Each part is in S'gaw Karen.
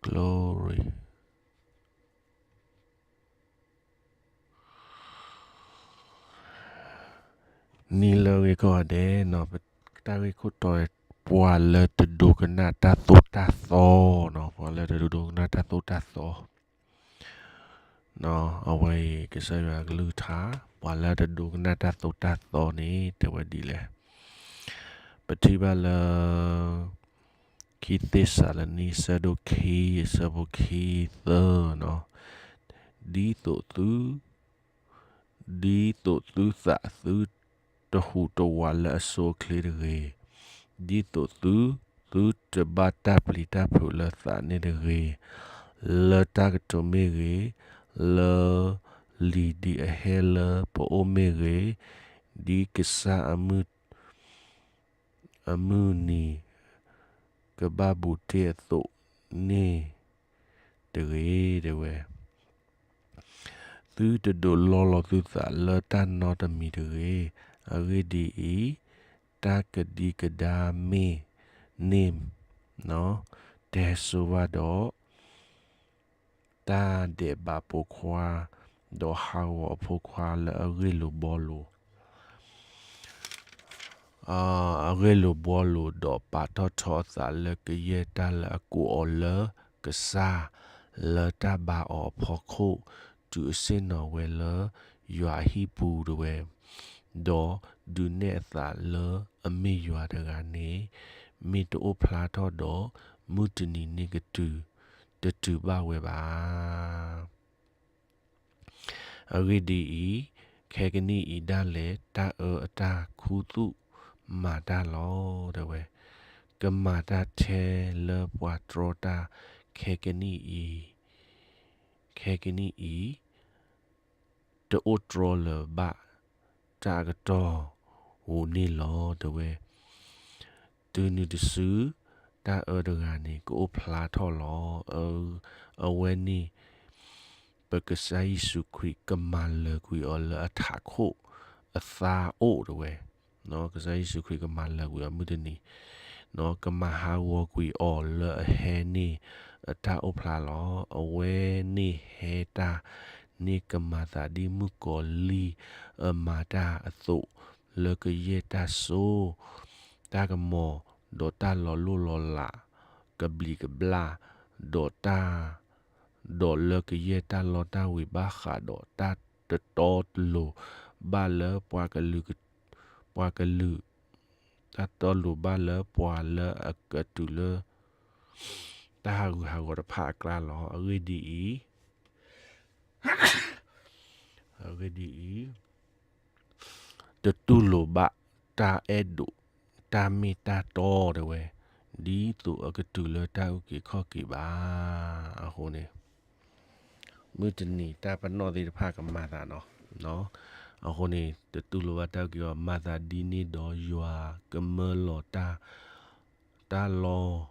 Glory. နံၤလၢအဂ့ၤကိးဂၤဒဲး, တၢ်ဂ့ၢ်ခိၣ်တီ, ပှၤလၢတဒိကနၣ်တၢ်သိၣ်တၢ်သီ, ပှၤလၢတဒိကနၣ်တၢ်သိၣ်တၢ်သီ အဝဲအံၤ ကစၢ်ယွၤကလုၢ်ကထါ, ပှၤလၢတဒိကနၣ်တၢ်သိၣ်တၢ်သီန့ၣ် တဲဝဲဒ်လဲၣ်. ပထံၣ်ဘၣ်လၢ ခံသ့းစၤလနံ အဆၢဒိၣ်ခံ အဆၢဖိခံသၢ, ဒ်သိးသု ဒ်သိးသုသးသုတဟူးတဝးလၢအဆိအချ့တဂ့ၤ, ဒ်သိးသု သုတဘၣ်တၢ်ပျံၤတၢ်ဖုးလၢသးန့ၣ်တဂ့ၤ, လၢတၢ်ကတိၤမ့ၢ်ဂ့ၤ, လၢလံာ်ဒ်အဟဲလၢပအိၣ်မ့ၢ်ဂ့ၤ, ဒ်ကစၢ်အမုၢ် အမုၢ်နံၤ ကဘၣ်ဘူးတ့ၢ်အသိးန့ၣ်တဂ့ၤ, တဲဝဲ. သုတဒိးလီလီၤသုသးလၢတၢ်နီတမံၤတဂ့ၤ. အဂ့ၢ်ဒ်အံၤ, တၢ်ကဒံကဒါမ့ၢ်န့ၢ် တဲဆိဘၣ်ဒီး တၢ်ဒဲးဘးပိာ်ခွါ, ဒီးဟးဂီၤအဖိခွါလၢအဂ့ၢ်လိာ်ဘှီလိာ် အဂ့ၢ်လိာ်ဘှီလိာ်, ဒီးပာ်ထီၣ်ထီအသးလၢကယဲၢ်တၢ်လၢအကိးအီၤလၢကစၢ်, လၢတၢ်ဘါအီၤအဖီခိၣ်, တုၤအဆ့ၣ်နီၤဝဲလၢယွၤအဟံၣ်ပူၤ တဲဝဲ, ဒီးဒုးနဲၣ်အသးလၢအမ့ၢ်ယွၤတဂၤန့ၣ်, မ့ၢ်တအိၣ်ဖျါထီၣ်ဒီး, မုၢ်တနံၤန့ၣ်ကတုၤ, တတုၤဘၣ်ဝဲဘၣ်. အဂ့ၢ်ဒ်အံၤ, ခဲကနံၣ်အံၤဒၣ်လဲာ် တၢ်အၢအတၢ်ခူသူၣ်မၤတၢ်လီၤ, တဲဝဲ. ကမၤတၢ်ထဲလၢပှၤတြီတၢ်ခဲကနံၣ်အံၤ, ခဲကနံၣ်အံၤ တအိၣ်တြီလၢၤဘၣ်တၢ်အကတီၢ်ဧိၤန့ၣ်လီၤ, တဲဝဲ. တုၤနုၤတစု, တၢ်အၢတဂၤန့ၣ် ကအိၣ်ဖျါထီၣ်လီၤ. အဝဲန့ၣ် ပကစၢ်ယ့ၣ်ၡူးခရံာ်ကမၤလၢာ်ကွံာ်အီၤလၢအထးခိၣ်အသါအိၣ်, တဲဝဲ. ကစၢ်ယ့ၣ်ၡူးခရံာ်ကမၤလၢာ်ကွံာ်အီၤမုၢ်တနံၤ, ကမၤဟးဂီၤကွံာ်အီၤလၢအဟဲန့ၢ်အတၢ်အိၣ်ဖျါလီၤ. အဝဲန့ၣ်ဟဲတၢ်န့ၣ် ကမၤသးဒ်မုၣ်ကီၤလံၢ်အမၤတၢ်အသိး, လၢကယဲၢ်တၢ်စိ တၢ်ကမီၤ, ဒီးတၢ်လီၤလိၢ်လီၤလး, ကဘျံးကဘျၣ်, ဒီးတၢ်, ဒီးလၢကယဲၢ်တၢ်လီတၢ်ဝ့ၤဘၣ်ဃးဒီးတၢ်တတီတလိၤဘၣ်လၢ ပှၤကလုာ်, တၢ်တီလိၤဘၣ်လၢပှၤလၢအကတုၤလၢ တၢ်ဟးဂူာ်ဟးဂီၤတဖၣ်အကျါလီၤ. အဂ့ၢ်ဒ်အံၤ, အဂ့ၢ်ဒ်အံၤ, တတူၢ်လိာ်ဘၣ်တၢ်အဲၣ်ဒိးတၢ်မ့ၢ်တၢ်တီ တဲဝဲ, ဒ်သိးအကတုၤလၢတၢ်အုၣ်က့ၤခီၣ်က့ၤဘၣ်. အဃိန့ၣ် မုၢ်တနံၤတၢ်ပနီၣ်သ့ၣ်တဖၣ်ကမၤသးနီၤ. အဃိန့ၣ် တတူၢ်လိာ်ဘၣ်တၢ်အုၣ်က့ၤအီၤ, မၤသးဒ်န့ၣ်ဒီးယွၤကမၢလီၤတၢ်, တၢ်လီၤ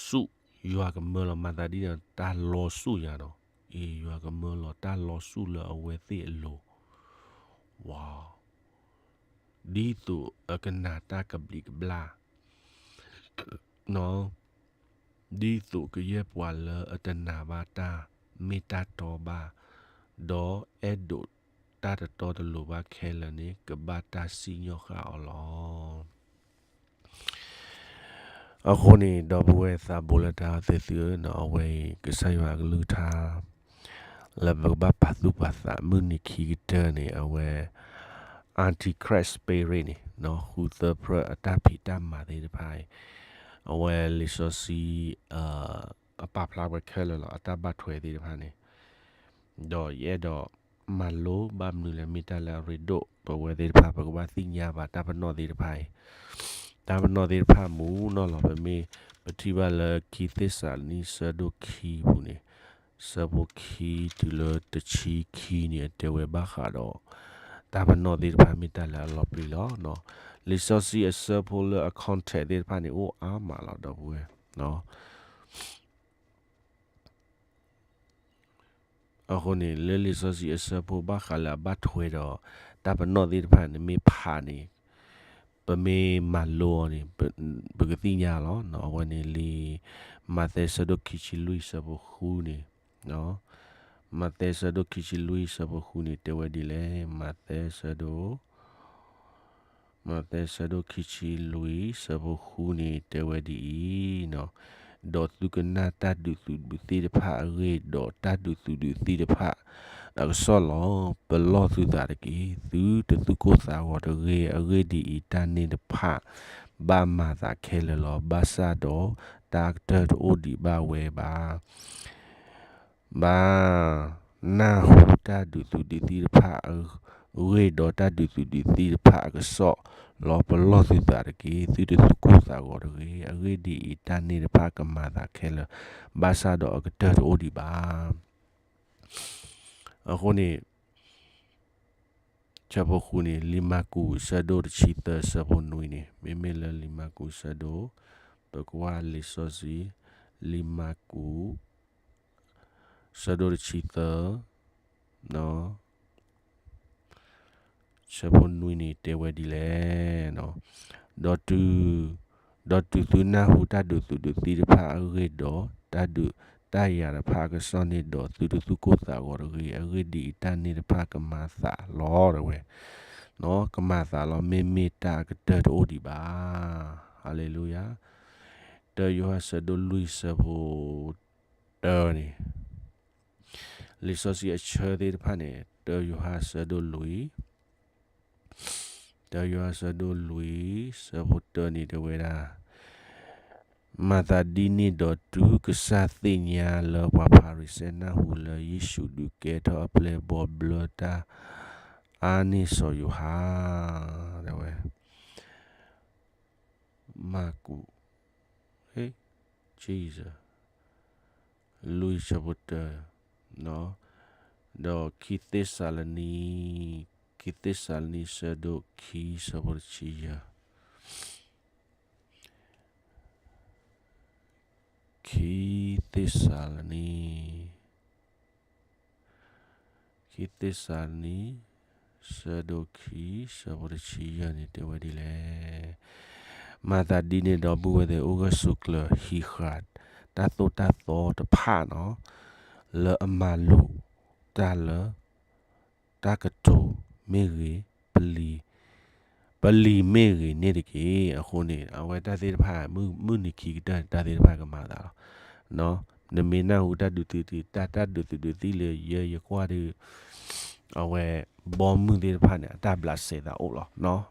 ဆူၣ်, ယွၤကမၢလီၤ, မၤသးဒ်န့ၣ်ဒီးတၢ်လီၤဆူၣ်ယၤနီၤ. အ့ ယွၤကမၢလီၤတၢ်လီၤဆူၣ်လၢအဝဲသ့ၣ်အလိၤ, ဝါ ဒ်သိးအကနၣ်တၢ်ကဘျံးကဘျၣ်, ဒ်သိးကယဲၢ်ပှၤလၢအတနာ်ဘၣ်တၢ်မ့ၢ်တၢ်တီဘၣ်, ဒီးအဲၣ်ဒိးတၢ်တတီတလိၤဘၣ်ခဲလၢာ်န့ၣ် ကဘၣ်တၢ်စံၣ်ညီၣ်ဃာ်အီၤလီၤ. အဃိန့ၣ် ဒီပုၢ်ဝဲၢ်သးဘိလၢတၢ်အဲၣ်သ့ၣ်သုဧၢ, အဝဲအံၤ ကစၢ်ယွၤအကလုၢ်ကထါ လၢပကဘၣ်ပာ်သူၣ်ပာ်သးမုၢ်နံၤခံကတၢၢ်န့ၣ် အဝဲ Antichrist spirit န့ၣ် ဃုသၢဖျၢၣ်အတၢ်ဖံးတၢ်မၤသ့ၣ်တဖၣ်အံၤ, အဝဲလံာ်စီဆှံ အပာ်ဖျါဝဲခဲလၢာ်လီၤ, အတၢ်ဘၣ်ထွဲသ့ၣ်တဖၣ်န့ၣ် ဒီးယအဲၣ်ဒိးမၤလိဘၣ်မနုၤလဲၣ်, မ့ၢ်တၢ်လၢအရ့ဒိၣ်, ပဝဲသ့ၣ်တဖၣ် ပကဘၣ်သ့ၣ်ညါဘၣ်တၢ်ပနီၣ်သ့ၣ်တဖၣ်အံၤ, တၢ်ပနီၣ်သ့ၣ်တဖၣ်မူနီၢ်လီၤ. ပမ့ၢ်ပထံၣ်ဘၣ်လၢခံသ့းစၤလနံ ဆၢဒိၣ်ခံပူၤန့ၣ်, ဆၢဖိခံတုၤလၢတဆံခံန့ၣ် အတဲဝဲဘၣ်ဃးဒီး တၢ်ပနီၣ်သ့ၣ်တဖၣ်မ့ၢ်တၢ်လၢအလီၤပျံၤလီၤ. လံာ်စီဆှံအဆၢဖိလၢအ context သ့ၣ်တဖၣ်န့ၣ် အိၣ်အါမးလီၤ ဒီပုၢ်ဝဲၢ် အဃိန့ၣ် လၢလံာ်စီဆှံအဆၢဖိဘၣ်ဃးလၢအဘၣ်ထွဲဒီး တၢ်ပနီၣ်သ့ၣ်တဖၣ်န့ၣ် မ့ၢ်ဖးန့ၣ် ပမ့ၢ်မၤလိအီၤန့ၣ် ပကသ့ၣ်ညါလီၤ. အဝဲန့ၣ်လံ မးသဲဆၢဒိၣ်ခံဆံလွံၢ်ဆၢဖိဃုန့ၣ်, မးသဲဆၢဒိၣ်ခံဆံလွံၢ်ဆၢဖိဃုန့ၣ် တဲဝဲဒ်လဲၣ်, မးသဲဆၢဒိၣ် မးသဲဆၢဒိၣ်ခံဆံလွံၢ်ဆၢဖိဃုန့ၣ် တဲဝဲဒ်အံၤ, ဒီးသုကနၣ်တၢ်ဒုးသုးဒုးသံၣ်တဖၣ်အဂ့ၢ်, ဒီးတၢ်ဒုးသုးဒုးသံၣ်တဖၣ်အကစီၣ်လီၤ. ပလီၢ်သုသးတက့ၢ်. သုတသူၣ်ကိၢ်သးဂီၤတဂ့ၤ. အဂ့ၢ်ဒ်အံၤ, တၢ်န့ၣ်တဖၣ်ဘၣ်မၤသးခဲလၢာ်လီၤ. ဘၣ်ဆၣ်ဒီးတၢ်အကတၢၢ်တအိၣ်ဒံးဘၣ်ဝဲဘၣ်. ဘၣ်နၢ်ဟူတၢ်ဒုးသုးဒုးသံၣ်တဖၣ်အဂ့ၢ်, ဒီးတၢ်ဒုးသုးဒုးသံၣ်တဖၣ်အကစီၣ်လီၤ. ပလီၢ်သုသးတက့ၢ်. သုတသူၣ်ကိၢ်သးဂီၤတဂ့ၤ. အဂ့ၢ်ဒ်အံၤ, တၢ်န့ၣ်တဖၣ်ကမၤသးခဲလၢာ်, ဘၣ်ဆၣ်ဒီးအကတၢၢ်တအိၣ်ဒံးဘၣ်. အဃိန့ၣ် ဆၢဖိဃုန့ၣ် လံာ်မၢ်ကူးဆၢဒိၣ်တဆံသၢဆၢဖိနွံန့ၣ်, မ့မ့ၢ်လၢလံာ်မၢ်ကူးဆၢဒိၣ်, ပကွၢ်လံာ်စီဆှံ, လံာ်မၢ်ကူး ဆၢဒိၣ်တဆံသၢ ဆၢဖိနွံန့ၣ်တဲဝဲဒ်လဲၣ်, ဒီးတုၤ, ဒီးတုၤသုနၢ်ဟူတၢ်ဒုးသုးဒုးသံၣ်တဖၣ်အဂ့ၢ်ဒီး တၢ်ဒုးတၢ်ယၤတဖၣ်အကစီၣ်န့ၣ်ဒီး သုတသူၣ်ကိၢ်သးဂီၤတဂ့ၤ. အဂ့ၢ်ဒ်အံၤ, တၢ်န့ၣ်တဖၣ်ကမၤသးလီၤ, တဲဝဲ, ကမၤသးလီၤ. မ့မ့ၢ်တၢ်အကတၢၢ်တအိၣ်ဒံးဘၣ်. ဟါလ့လူယၤ. တၢယိၤဟၣ်ဆၢဒိၣ်လွံၢ်ဆၢဖိ တၢန့ၣ်, လံာ်စီဆှံအဆၢသ့ၣ်တဖၣ်န့ၣ် တၢယိၤဟၣ်ဆၢဒိၣ်လွံၢ်, တၢယိၤဟၣ်ဆၢဒိၣ်လွံၢ် ဆၢဖိတၢန့ၣ်တဲဝဲဒၣ်, မၤသးဒ်န့ၣ်ဒီး တုၤကစၢ်သ့ၣ်ညါလၢပှၤဖၤရံၤၡဲနၢ်ဟူလၢယ့ၣ်ၡူးဒုးကဲထီၣ်အပျဲၢ် ဘီဘျၢတၢ်အါန့ၢ်စီၤယိၤဟၣ်, တဲဝဲ မၢ်ကူး, ဟ့, Jesus, လွံၢ်ဆၢဖိတၢ, ဒီးခံသ့းစၤလနံ, ခံသ့းစၤလနံဆၢဒိၣ်ခံဆၢဖိတဆံယဲၢ်, ခံသ့းစၤလနံ ခံသ့းစၤလနံ ဆၢဒိၣ်ခံ ဆၢဖိတဆံယဲၢ်န့ၣ် တဲဝဲဒ်လဲၣ်. မၤသးဒ်န့ၣ်ဒီး ပုၢ်ဝဲၢ်သ့ၣ် အိၣ်ဂၢၢ်ဆိးကျၢၤဟံးဃာ် တၢ်သိၣ်တၢ်သီတဖၣ်နီၤ, လၢအမၤလိာ်တၢ်လၢ တၢ်ကတိၤမ့ၢ်ဂ့ၤ, ပလံာ်, ပလံာ်မ့ၢ်ဂ့ၤန့ၣ်တက့ၢ်. အဃိန့ၣ် အဝဲတၢ်သ့ၣ်တဖၣ် မုၢ်, မုၢ်နံၤခံကတၢၢ်န့ၣ် တၢ်သ့ၣ်တဖၣ်ကမၤသးလီၤ. နမ့ၢ်နၢ်ဟူတၢ်ဒုးသုးဒုး, တၢ်, တၢ်ဒုးသုးဒုးသံၣ်လၢယဲယကွၢ်ဒီး အဝဲ ဘီမုၢ်သ့ၣ်တဖၣ်န့ၣ် အတၢ်ဘျးစဲသးအိၣ်လီၤ.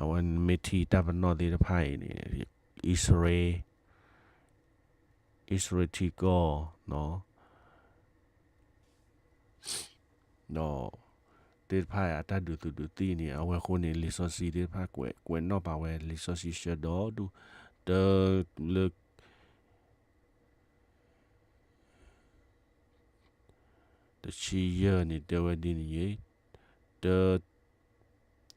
အဝဲမ့ၢ်ထံၣ်တၢ်ပနီၣ်သ့ၣ်တဖၣ်အံၤန့ၣ် အံၣ်စရ့လး အံၣ်စရ့လးထံကီၢ် ဒီး သ့ၣ်တဖၣ်အတၢ်ဒုးသုးဒုးသံၣ်န့ၣ် အဝဲအဃိန့ၣ် လံာ်စီဆှံသ့ၣ်တဖၣ်ကွဲး, ကွဲးနီၣ်ပာ်ဝဲ လံာ်စီဆှံဆၢဒီဒူၣ် တၢလၢ တဆံယဲၢ်န့ၣ် တဲဝဲဒ်န့ၣ်ယဲ, တၢ,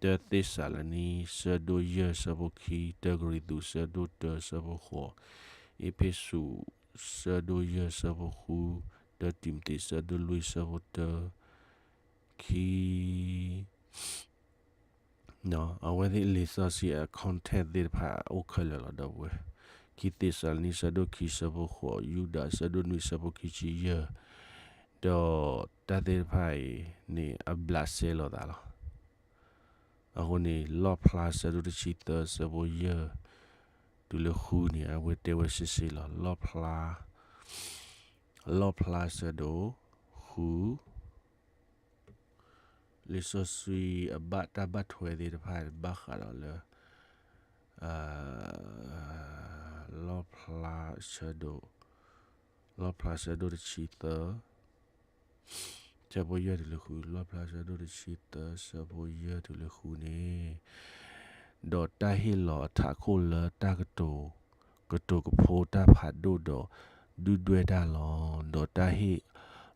တၢသ့းစၤလနံ ဆၢဒိၣ်ယဲၢ် ဆၢဖိခံ, တၢကရံၣ်သူး ဆၢဒိၣ်တၢ ဆၢဖိဃိး, အ့းဖ့းစူး ဆၢဒိၣ်ယဲၢ် ဆၢဖိဃု, တၢတံၤမသ့း ဆၢဒိၣ်လွံၢ် ဆၢဖိတၢ, ခံ အဝဲသ့ၣ်လံာ်စီဆှံအ context သ့ၣ်တဖၣ်အိၣ်ခဲလၢာ်လီၤ. ဒီပုၢ်ဝဲၢ်, ခံသ့းစၤလနံ ဆၢဒိၣ်ခံ ဆၢဖိဃိး, ယူဒၤ ဆၢဒိၣ်နွံ ဆၢဖိခံဆံယဲၢ်, ဒီးတၢ်သ့ၣ်တဖၣ်အံၤန့ၣ် အဘျးစဲလိာ်သးလီၤ. အဃိန့ၣ် လီၣ်ဖျါ ဆၢဒိၣ်တဆံသၢ ဆၢဖိယဲၢ် တုၤလၢဃုန့ၣ် အဝဲတဲဝဲစ့ၢ်စ့ၢ်လီၤ. လီၣ်ဖျါ, လီၣ်ဖျါဆၢဒိၣ်ဃု လံာ်စီဆှံအဘၣ်တၢ်ဘၣ်ထွဲသ့ၣ်တဖၣ် ဘၣ်ဃးဒီးလၢ လီၣ်ဖျါဆၢဒိၣ်, လီၣ်ဖျါဆၢဒိၣ်တဆံသၢ ဆၢဖိယဲၢ်တုၤလၢဃု, လီၣ်ဖျါဆၢဒိၣ်တဆံသၢ ဆၢဖိယဲၢ်တုၤလၢဃုန့ၣ်, ဒီးတၢ်ဟ့ၣ်လီၤအထးခိၣ်လၢတၢ်ကတိၤ, ကတိၤကဖိတၢ်ဖးဒိၣ်ဒီး ဒုၣ်ဒွဲၣ်တၢ်လီၤ. ဒီးတၢ်ဟ့ၣ်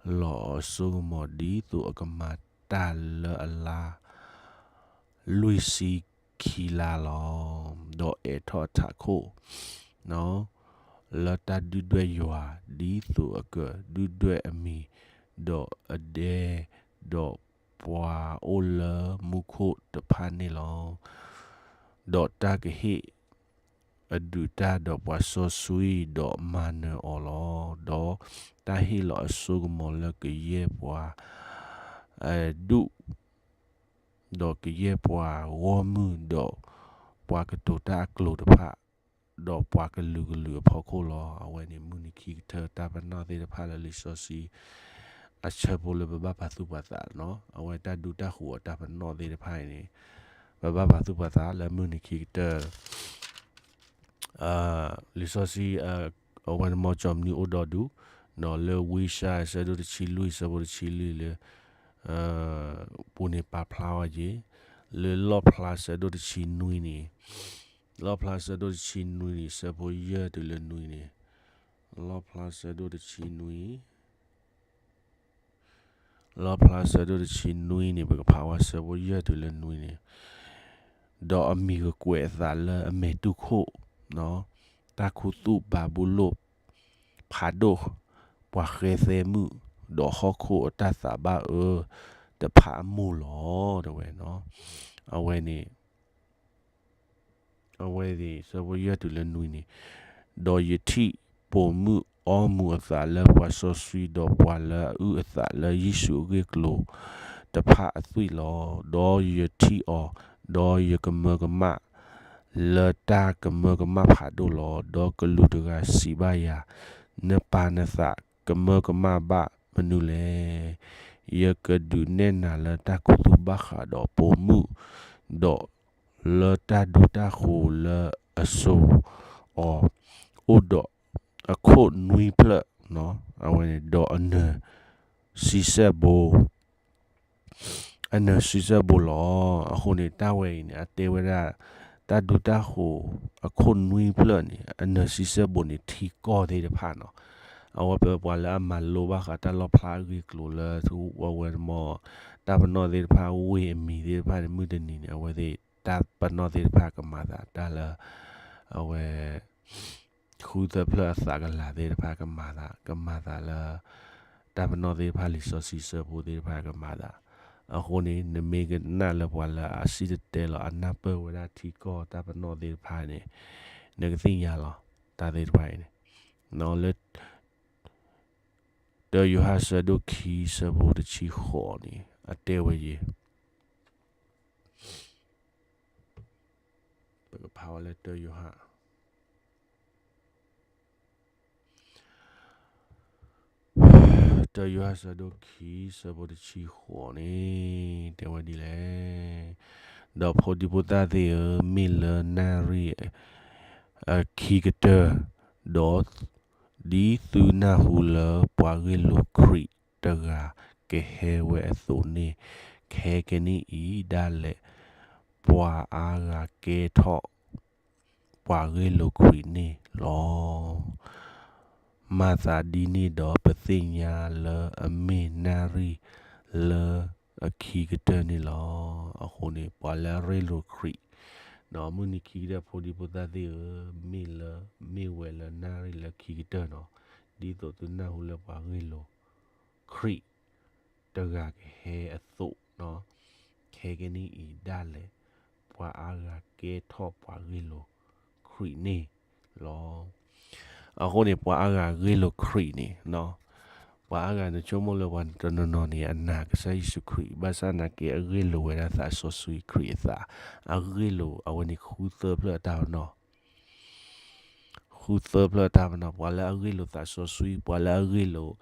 လီၤအစိကမီၤ ဒ်သိးအကမၤတၢ်လၢအလါ လွံၢ်ဆံခံလါလီၤ. ဒီးအဲးထီၣ်အထးခိၣ် လၢတၢ်ဒုၣ်ဒွဲၣ်ယွၤ ဒ်သိးအကဒုၣ်ဒွဲၣ်အမံၤ, ဒီးအဒဲ, ဒီး ဒီးပှၤအိၣ်လၢမူခိၣ်တဖၣ်န့ၣ်လီၤ. ဒီးတၢ်ကဟ့ၣ် အဒုးတၢ်ဒီးပှၤစီဆှံဒီးမၤနၢၤအီၤလီၤ. ဒီးတၢ်ဟ့ၣ်လီၤအစိကမီၤလၢကယဲၢ်ပှၤ အဒူၣ်, ဒီးကယဲၢ်ပှၤဂီၢ်မုၢ်, ဒီးပှၤကတိၤတၢ်အကျိၤတဖၣ်, ဒီးပှၤကလုာ်ကလုာ်အဖီခိၣ်လီၤ. အဝဲန့ၣ်မုၢ်နံၤခံကတၢၢ်တၢ်ပနီၣ်သ့ၣ်တဖၣ်လၢလံာ်စီဆှံ အဆၢဖိလၢပဘၣ်ပာ်သူၣ်ပာ်သးနီၤ, အဝဲတၢ်ဒူတၢ်ဃိၤအတၢ်ပနီၣ်သ့ၣ်တဖၣ်အံၤန့ၣ် ပဘၣ်ပာ်သူၣ်ပာ်သးလၢမုၢ်နံၤခံကတၢၢ် လံာ်စီဆှံ အဝဲန့ၣ်မ်ကၠီမနုၤအိၣ်ဒီးဒူၣ်, ဒီးလၢဝံယၡါယၤ ဆၢဒိၣ်တဆံလွံၢ် ဆၢဖိတဆံလွံၢ်လၢ ပူၤန့ၣ်ပာ်ဖျါဝဲက့ၤ, လၢလီၣ်ဖျါ ဆၢဒိၣ်တဆံနွံန့ၣ်, လီၣ်ဖျါ ဆၢဒိၣ်တဆံနွံန့ၣ် ဆၢဖိယဲၢ်တုၤလၢနွံန့ၣ်, လီၣ်ဖျါ ဆၢဒိၣ်တဆံနွံ လီၣ်ဖျါ ဆၢဒိၣ်တဆံနွံန့ၣ် ပကဖးဝဲဆၢဖိယဲၢ်တုၤလၢနွံန့ၣ်, ဒီးအမံၤကကွဲးအသးလၢအမဲာ်တူၢ်ခိၣ်, တၢ်ခူသူၣ်ဘၤဘူလိၣ် ဖးဒိၣ်, ပှၤဃဲသဲမုၣ်, ဒီးဟီၣ်ခိၣ်အတၢ်သးဘၣ်အၢတဖၣ်အမိၢ်လီၤ တဲဝဲနီၤ. အဝဲန့ၣ် အဝဲသ့ၣ် ဆၢဖိယဲၢ်တုၤလၢနွံန့ၣ်, ဒီးယထံၣ်ပိာ်မုၣ်အီမူၤအသးလၢပှၤစီဆှံ, ဒီးပှၤလၢအအုၣ်အသးလၢယ့ၣ်ၡူးအဂ့ၢ်အကျိၤတဖၣ်အသွံၣ်လီၤ. ဒီးယထံၣ်အီၤ, ဒီးယကမၢကမၣ်လၢတၢ်ကမၢကမၣ်ဖးဒိၣ်လီၤ. ဒီးကလူးတဂၤစံးဘၣ်ယၤ, နပာ်နသးကမၢကမၣ်ဘၣ်မနုၤလဲၣ်. ယကဒုးနဲၣ်နၤလၢတၢ်ခူသူၣ်ဘၣ်ဃးဒီးပိာ်မုၣ်, ဒီးလၢတၢ်ဒူတၢ်ဃိၤလၢအစိာ်အီၤ အိၣ်ဒီးအခိၣ်နွံဖျၢၣ်, အဝဲန့ၣ် ဒီးအနၢၤဆံဆဲၣ်ဘိ အနၢၤဆံဆဲၣ်ဘိလီၤ. အဃိန့ၣ် တၢ်ဝဲအံၤန့ၣ် အတဲဝဲဒၣ် တၢ်ဒူတၢ်ဃိၤအခိၣ်နွံဖျၢၣ်န့ၣ် အနၢၤဆံဆဲၣ်ဘိန့ၣ် ထံကီၢ်သ့ၣ်တဖၣ်နီၤ. အဝဲပဝဲပှၤလၢအမၤလိဘၣ်ဃးတၢ်လီၣ်ဖျါအဂ့ၢ်အကျိၤလၢ အဝဲမ့ၢ် တၢ်ပနီၣ်သ့ၣ်တဖၣ် ဝ့ၢ်အမံၤသ့ၣ်တဖၣ်န့ၣ် မုၢ်တနံၤန့ၣ် အဝဲသ့ၣ် တၢ်ပနီၣ်သ့ၣ်တဖၣ်ကမၤသးတၢ်လၢ အဝဲ ဃုသၢဖျၢၣ်အသးကလၤသ့ၣ်တဖၣ်ကမၤသး, ကမၤသးလၢ တၢ်ပနီၣ်သ့ၣ်တဖၣ် လံာ်စီဆှံဆၢဖိသ့ၣ်တဖၣ်ကမၤသး. အဃိန့ၣ် နမ့ၢ်ကနၣ်လၢပှၤလၢအစံၣ်တဲၤတဲလီၤ အနၢ်ပၢၢ်ဝဲဒၣ်ထံကီၢ်တၢ်ပနီၣ်သ့ၣ်တဖၣ်န့ၣ် နကသ့ၣ်ညါလီၤ တၢ်သ့ၣ်တဖၣ်အံၤန့ၣ် လၢ တၢယိၤဟၣ်ဆၢဒိၣ်ခံဆၢဖိတဆံဃိးန့ၣ် အတဲဝဲယဲ ပကဖးဝဲလၢတၢယိၤဟၣ် တၢယိၤဟၣ်ဆၢဒိၣ်ခံ ဆၢဖိတဆံဃိးန့ၣ် တဲဝဲဒ်လဲၣ်, ဒီးဖိဒံဖိသၣ်သ့ၣ်ဧၢ, မ့ၢ်လၢနၣ်ရံၣ်အခံကတၢၢ်, ဒီး ဒ်သုနၢ်ဟူလၢပှၤဂ့ၢ်လိာ်ခရံာ်တဂၤကဟဲဝဲအသိးန့ၣ်, ခဲကနံၣ်အံၤဒၣ်လဲာ် ပှၤအါဂၤကဲထီၣ် ပှၤဂ့ၢ်လိာ်ခရံာ်န့ၣ်လီၤ. မၤသးဒ်န့ၣ်ဒီး ပသ့ၣ်ညါလၢအမ့ၢ်နၣ်ရံၣ်လၢအခံကတၢၢ်န့ၣ်လီၤ. အဃိန့ၣ် ပှၤလၢအဂ့ၢ်လိာ်ခရံာ် မုၢ်နံၤခံကတၢၢ် ဖိဒံဖိသၣ်သ့ၣ်ဧၢ, မ့ၢ်လၢ မ့ၢ်ဝဲလၢနၣ်ရံၣ်လၢခံကတၢၢ်နီၤ, ဒ်သိးသုနၢ်ဟူလၢပှၤဂ့ၢ်လိာ်ခရံာ် တဂၤကဟဲအသိး, ခဲကနံၣ်အံၤဒၣ်လဲာ် ပှၤအါဂၤကဲထီၣ်ပှၤဂ့ၢ်လိာ်ခရံာ်န့ၣ်လီၤ. အဃိန့ၣ် ပှၤအါဂၤဂ့ၢ်လိာ်ခရံာ်န့ၣ်, ပှၤအါဂၤန့ၣ် ဆိကမိၣ်လၢပှၤတနီၤနီၤန့ၣ် အနာ်ကစၢ်ယ့ၣ်ၡူးခရံာ် ဘၣ်ဆၣ်နာ်က့ အဂ့ၢ်လိာ်ဝဲဒၣ်သးစီဆှံခရံာ်အသး, အဂ့ၢ်လိာ်အဝဲန့ၣ်ဃုသၢဖျၢၣ်အတၢ်ပနီၣ် ဃုသၢဖျၢၣ်တၢ်ပနီၣ်, ပှၤလၢအဂ့ၢ်လိာ်သးစီဆှံ, ပှၤလၢအဂ့ၢ်လိာ်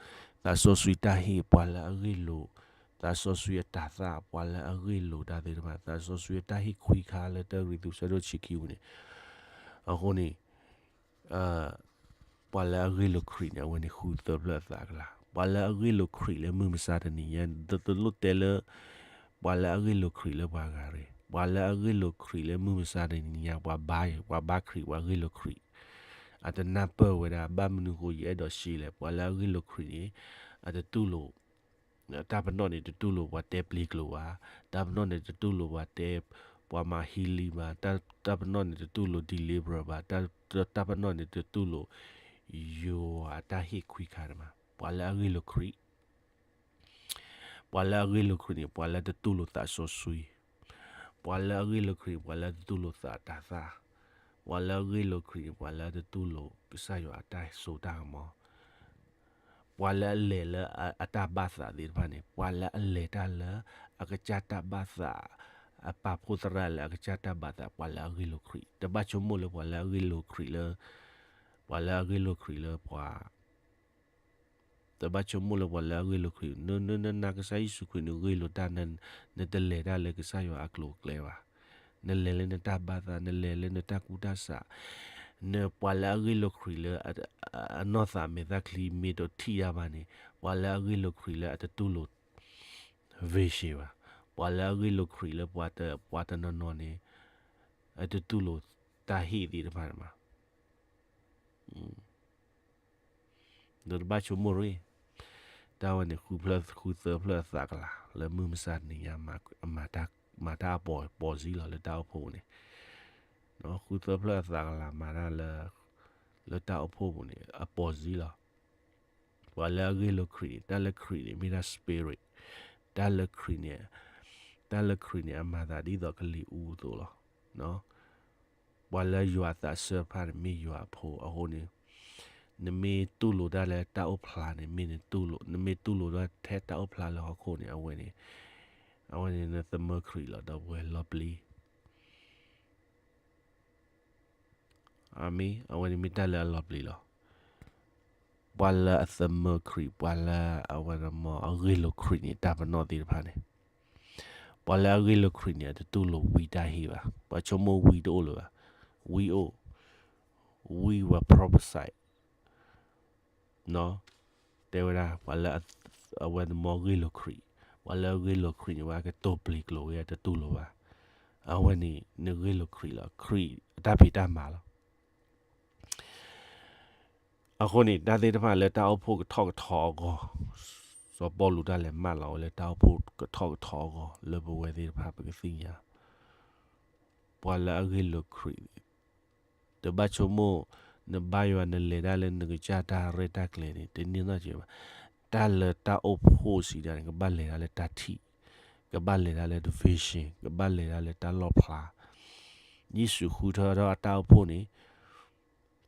သးစီဆှံတၢ်ဟ့ၣ်, ပှၤလၢအဂ့ၢ်လိာ်သးစီဆှံအတၤသၣ်, ပှၤလၢအဂ့ၢ်လိာ်တၢ်သ့ၣ်တဖၣ်, သးစီဆှံအတၢ်ဟ့ၣ်ခွံခါလၢတၢ်ရ့သူးဆၢဒိၣ်ဆံခံပူၤန့ၣ်, အဃိန့ၣ် ပှၤလၢအဂ့ၢ်လိာ်ခရံာ်န့ၣ် အဝဲန့ၣ်ဃုသၢဖျၢၣ်အသးကလၤ, ပှၤလၢအဂ့ၢ်လိာ်ခရံာ်လၢမုၢ်မဆါတနံၤညါ, တလိၣ်တဲလၢ ပှၤလၢအဂ့ၢ်လိာ်ခရံာ်လၢပှၤဂၤရ့ၣ်, ပှၤလၢအဂ့ၢ်လိာ်ခရံာ်လၢမုၢ်မဆါတနံၤညါ ပှၤဘါ, ပှၤဘါခရံာ် ပှၤဂ့ၢ်လိာ်ခရံာ်, အတနၢ်ပၢၢ်ဝဲဒၣ် ဘၣ်မနုၤဃိယအဲၣ်ဒိးရှဲလဲၣ်, ပှၤလၢအဂ့ၢ်လိာ်ခရံာ်န့ၣ် အတတူၢ်လိာ် တၢ်ပနီၣ်န့ၣ်တတူၢ်လိာ်ပှၤတဲပျ့ၤကျိာ်ဘၣ်, တၢ်ပနီၣ်န့ၣ်တတူၢ်လိာ်ပှၤတဲ ပှၤမၤ healing ဘၣ်, တၢ်ပနီၣ်န့ၣ်တတူၢ်လိာ် deliverer ဘၣ်, တၢ်ပနီၣ်န့ၣ်တတူၢ်လိာ် ယွၤအတၢ်ဟ့ၣ်ခွံခါန့ၣ်ဘၣ်, ပှၤလၢအဂ့ၢ်လိာ်ခရံာ် ပှၤလၢအဂ့ၢ်လိာ်ခရံာ်န့ၣ် ပှၤလၢတတူၢ်လိာ်သးစီဆှံ, ပှၤလၢအဂ့ၢ်လိာ်ခရံာ်န့ၣ် ပှၤလၢတတူၢ်လိာ်သးတၤသၣ်, ပှၤလၢအဂ့ၢ်လိာ်ခရံာ်န့ၣ် ပှၤလၢတတူၢ်လိာ်ကစၢ်ယွၤအတၢ်စိတၢ်ကမီၤ, ပှၤလၢအလဲၤလၢအတၢ်ဘၣ်သးသ့ၣ်တဖၣ်န့ၣ် ပှၤလၢအလဲၤတၢ်လၢအကစၢ်တၢ်ဘၣ်သး, အပာ်ဖှိၣ်သရၣ်လၢအကစၢ်တၢ်ဘၣ်သး ပှၤလၢအဂ့ၢ်လိာ်ခရံာ်, တဘၣ်ဆိကမိၣ်လၢပှၤလၢအဂ့ၢ်လိာ်ခရံာ်လၢ, ပှၤလၢအဂ့ၢ်လိာ်ခရံာ်လၢပှၤ တဘၣ်ဆိကမိၣ်လၢပှၤလၢအဂ့ၢ်လိာ်ခရံာ်, နနာ်ကစၢ်ယ့ၣ်ၡူးခရံာ် နဂ့ၢ်လိာ်တၢ်, နတလဲၤတၢ်လၢကစၢ်ယွၤအကျိၤအကျဲဘၣ်, နလဲၤလၢနတၢ်ဘၣ်သး, နလဲၤလၢနတၢ်ကူၣ်တၢ်ဆး, နပှၤလၢအဂ့ၢ်လိာ်ခရံာ်လၢ အနီၢ်သးမဲာ်သၣ်ချံမ့ၢ်တထံၣ်တၢ်ဘၣ်န့ၣ်, ပှၤလၢအဂ့ၢ်လိာ်ခရံာ်လၢအတတူၢ်လိာ် vision ဘၣ်, ပှၤလၢအဂ့ၢ်လိာ်ခရံာ်လၢပှၤတ, ပှၤတနီၤနီၤန့ၣ် အတတူၢ်လိာ်တၢ်ဟ့ၣ်သ့ၣ်တဖၣ်န့ၣ်ဘၣ်. ဒီးတဘၣ်ဆိကမိၣ်ရ့ၣ်, တၢ်ဝဲန့ၣ် ဃုဖျၢၣ်, ဃုသၢဖျၢၣ်အသးကလၤ လၢမုၢ်မဆါတနံၤညါ မၤတၢ်အပီၤပီၤစ့ၢ်လီၤလၢတၢ်အိၣ်ဖှိၣ်ပူၤန့ၣ်, ဃုသၢဖျၢၣ်အသးကလၤမၤတၢ်လၢ, လၢတၢ်အိၣ်ဖှိၣ်ပူၤန့ၣ် အပီၤစ့ၢ်လီၤ. ပှၤလၢအဂ့ၢ်လိာ်ခရံာ်န့ၣ် တၢ်လၢခရံာ်န့ၣ် မ့ၢ်ဒၣ် spirit, တၢ်လၢခရံာ်န့ၣ်, တၢ်လၢခရံာ်န့ၣ် အမၤသးဒ်သိးကလံၤအူအသိးလီၤ. ပှၤလၢယွၤအသးစၢဖၣ်န့ၣ် မ့ၢ်ယွၤအဖိအဃိန့ၣ်, နမ့ၢ်တူၢ်လိာ်တၢ်လၢတၢ်အိၣ်ဖျါန့ၣ် မ့ၢ်နတူၢ်လိာ်, နမ့ၢ်တူၢ်လိာ်တၢ်ထဲတၢ်အိၣ်ဖျါလၢဟီၣ်ခိၣ်န့ၣ် အဝဲန့ၣ်, အဝဲန့ၣ်နသမၢခရံာ်လီၤ ဒီပုၢ်ဝဲၢ်လီၤပျံၤ အၤမ့ၣ်, အဝဲန့ၣ်မ့ၢ်တၢ်လၢအလီၤပျံၤလီၤ. ပှၤလၢအသမၢခရံာ် ပှၤလၢအဝဲန့ၣ်မ့ၢ်အဂ့ၢ်လိာ်ခရံာ်န့ၣ် တၢ်ပနီၣ်သ့ၣ်တဖၣ်န့ၣ်, ပှၤလၢအဂ့ၢ်လိာ်ခရံာ်န့ၣ် အတတူၢ်လိာ်ဝံတၢ်ဟ့ၣ်ဘၣ်. ပှၤဆိကမိၣ်ဝံတအိၣ်လၢၤဘၣ်. ဝံအိၣ်, ဝံဝဲ prophecy တဲဝဲဒၣ် ပှၤလၢ အဝဲန့ၣ်မ့ၢ်ဂ့ၢ်လိာ်ခရံာ်, ပှၤလၢအဂ့ၢ်လိာ်ခရံာ်န့ၣ် ဝဲကတိၤပျံၤကျိာ်ဝဲအတတူၢ်လိာ်ဘၣ်. အဝဲန့ၣ် နဂ့ၢ်လိာ်ခရံာ်လီၤ. ခရံာ်အတၢ်ဖံးတၢ်မၤလီၤ. အဃိန့ၣ် တၢ်သ့ၣ်တဖၣ်လၢတၢ်အိၣ်ဖှိၣ်ကထီၣ်ကထီအဂီၢ်, စီၤပီလူးတၢ်လဲၤမၢလီၤဝဲလၢတၢ်အိၣ်ဖှိၣ်ကထီၣ်ကထီအဂီၢ် လၢပဝဲသ့ၣ်တဖၣ်ပကသ့ၣ်ညါ, ပှၤလၢအဂ့ၢ်လိာ်ခရံာ် တဘၣ်ဆိကမိၣ်, နဘါယွၤနလဲၤတၢ်လၢနကစၢ်တၢ်ရဲၣ်တၢ်ကျဲၤန့ၣ် တန့ၢ်နီတစဲးဘၣ်. တၢ်လၢတၢ်အိၣ်ဖှိၣ်စံးဒၣ်န့ၣ် ကဘၣ်လဲၤတၢ်လၢတၢ်ထံၣ်, ကဘၣ်လဲၤတၢ်လၢ vision, ကဘၣ်လဲၤတၢ်လၢတၢ်လီၣ်ဖျါ. ယ့ၣ်ၡူးဃုထၢထီၣ်အတၢ်အိၣ်ဖှိၣ်န့ၣ်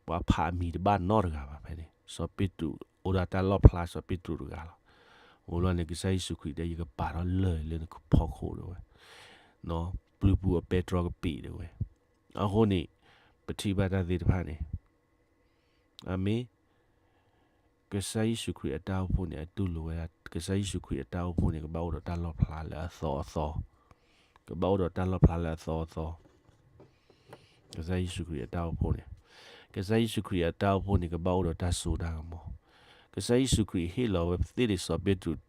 ပှၤဖးအမံၤတဘၣ်နီတဂၤဘၣ်ဖဲန့ၣ်. စီၤပ့းတရူး အိၣ်ဒီးတၢ်လီၣ်ဖျါ စီၤပ့းတရူးတဂၤလီၤ. အဃိန့ၣ် ကစၢ်ယ့ၣ်ၡူးခရံာ်တဲ ယကပာ်ထီၣ်လၢၢ်လၢနဖီခိၣ်တဲဝဲ, ပျုၤပူၤအပဲတြီကပ့ၤတဲဝဲ. အဃိန့ၣ် ပထံၣ်ဘၣ်တၢ်သ့ၣ်တဖၣ်န့ၣ်, အၤမ့ၣ်, ကစၢ်ယ့ၣ်ၡူးခရံာ်အတၢ်အိၣ်ဖှိၣ်န့ၣ် အတူၢ်လိာ်ဝဲဒၣ်, ကစၢ်ယ့ၣ်ၡူးခရံာ်အတၢ်အိၣ်ဖှိၣ်န့ၣ် ကဘၣ်အိၣ်ဒီးတၢ်လီၣ်ဖျါလၢအသီအသီ, ကဘၣ်အိၣ်ဒီးတၢ်လီၣ်ဖျါလၢအသီအသီ. ကစၢ်ယ့ၣ်ၡူးခရံာ်အတၢ်အိၣ်ဖှိၣ်န့ၣ်, ကစၢ်ယ့ၣ်ၡူးခရံာ်အတၢ်အိၣ်ဖှိၣ်န့ၣ် ကဘၣ်အိၣ်ဒီးတၢ်စိတၢ်ကမီၤ. ကစၢ်ယ့ၣ်ၡူးခရံာ်ဟ့ၣ်လီၤဝဲသ့ၣ်ဒီးစီၤပ့းတရူး,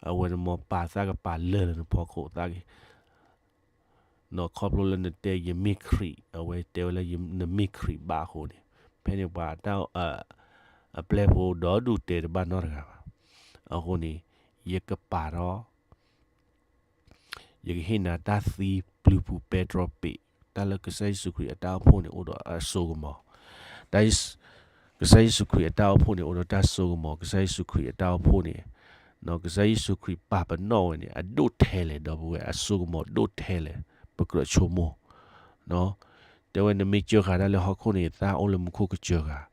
အဝဲန့ၣ်မ့ၢ်ပာ်သးကပာ်လၢၢ်လၢနဖီခိၣ်သးက့ၤ ခီဖျိလၢနတဲယမ့ၢ်ခရံာ်, အဝဲတဲဝဲလၢနမ့ၢ်ခရံာ်ဘၣ်အဃိန့ၣ်, ဖဲန့ၣ်ပှၤတၢ်, အပျဲၢ်ဖိဒီဒူၣ်တဲတဘၣ်နီတဂၤဘၣ်. အဃိန့ၣ် ယကပာ်ထီၣ် ယကဟ့ၣ်နၤတၢ်သံပျုၤပူၤပဲတြီပ့ၤ, တၢ်လၢကစၢ်ယ့ၣ်ၡူးခရံာ်အတၢ်အိၣ်ဖှိၣ်န့ၣ် အိၣ်ဒီးအစိကမီၤ, တၢ်, ကစၢ်ယ့ၣ်ၡူးခရံာ်အတၢ်အိၣ်ဖှိၣ်န့ၣ် အိၣ်ဒီးတၢ်စိကမီၤ, ကစၢ်ယ့ၣ်ၡူးခရံာ်အတၢ်အိၣ်ဖှိၣ်န့ၣ်, ကစၢ်ယ့ၣ်ၡူးခရံာ်ပာ်ပနီၣ်ဝဲန့ၣ် အဒိၣ်ထဲလဲၣ် ဒီပုၢ်ဝဲၢ် အစိကမီၤဒိၣ်ထဲလဲၣ် ပကြၢးဆိကမိၣ် တဲဝဲ နမ့ၢ်စၢဃာ်တၢ်လၢဟီၣ်ခိၣ်န့ၣ် သးအိၣ်လၢမူခိၣ်ကစၢဃာ်,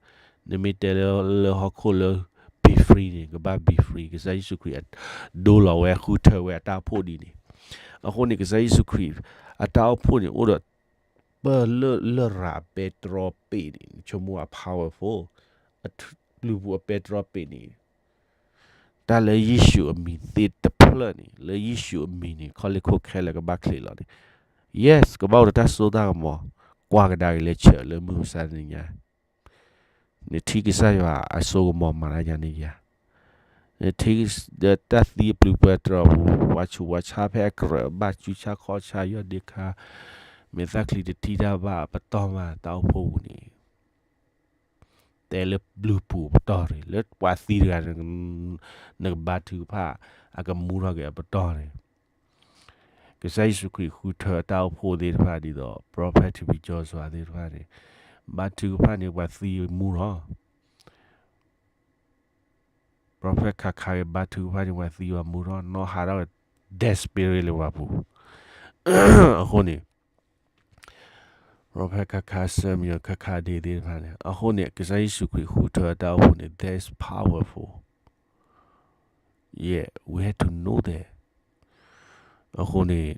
နမ့ၢ်တဲလၢဟီၣ်ခိၣ်လၢ be free န့ၣ် ကဘၣ် be free, ကစၢ်ယ့ၣ်ၡူးခရံာ် ဒိလီၤဝဲ ဃုထၢဝဲအတၢ်အိၣ်ဖှိၣ်ဒ်န့ၣ်, အဃိန့ၣ် ကစၢ်ယ့ၣ်ၡူးခရံာ် အတၢ်အိၣ်ဖှိၣ်န့ၣ် အိၣ်ဒီး ပၢၢ်လၢလရာ်ပဲတြီပ့ၤန့ၣ် ဆိကမိၣ်အ powerful, အပျုၤပူၤအပဲတြီပ့ၤန့ၣ် တၢ်လၢယ့ၣ်ၡူးအမံၤသ့ၣ်တဖျၢၣ်န့ၣ် လၢယ့ၣ်ၡူးအမံၤန့ၣ် ခီလ့ၢ်ခိၣ်ခဲလၢာ်ကဘၣ်ချ့းလီၤန့ၣ်, yes ကဘၣ်အိၣ်ဒီးတၢ်စိတၢ်ကမီၤ, ကွၢ်ကဒါက့ၤလၢဆၢးလၢမုၢ်မဆါတနံၤညါ နထံၣ်ကစၢ်ယွၤအစိကမီၤမၤတၢ်ယၤန့ၣ်ယၤ, နထံၣ်ဒီးတၢ်သံအပျုၤပဲတြီပူၤ ပှၤဆူးပှၤဆါဖဲအကြၢးဘၣ်စုဆါခီၣ်ဆါယီၢ်ဒ့ခါ, မဲာ်သၣ်ချံတထံၣ်တၢ်ဘၣ်အပတီၢ်မးတၢ်အိၣ်ဖှိၣ်ပူၤန့ၣ် တဲလၢပျုၤပူၤအပတီၢ်န့ၣ် လၢပှၤသံတဂၤန့ၣ် နကဘါထုကဖၣ် အကမူထီၣ်က့ၤအပတီၢ်န့ၣ် ကစၢ်ယ့ၣ်ၡူးခရံာ်ဃုထၢတၢ်အိၣ်ဖှိၣ်သ့ၣ်တဖၣ်ဒ်သိး prophet ထံဖံကၠီစွၤသ့ၣ်တဖၣ်န့ၣ် ဘါထုကဖၣ်န့ၣ် ပှၤသံမူထီၣ် prophet ခါခါဂ့ၤ ဘါထုကဖၣ်န့ၣ် ပှၤသံပှၤမူထီၣ် နီၢ်ဟးထီၣ်ဝဲ dead spirit လၢပှၤပူၤ, အဃိန့ၣ် prophet ခါခါ Samuel ခါခါဒ့သ့ၣ်တဖၣ်န့ၣ် အဃိန့ၣ် ကစၢ်ယ့ၣ်ၡူးခရံာ်ဃုထၢတၢ်အိၣ်ဖှိၣ်န့ၣ် that is powerful, yeah, we have to know that. အဃိန့ၣ်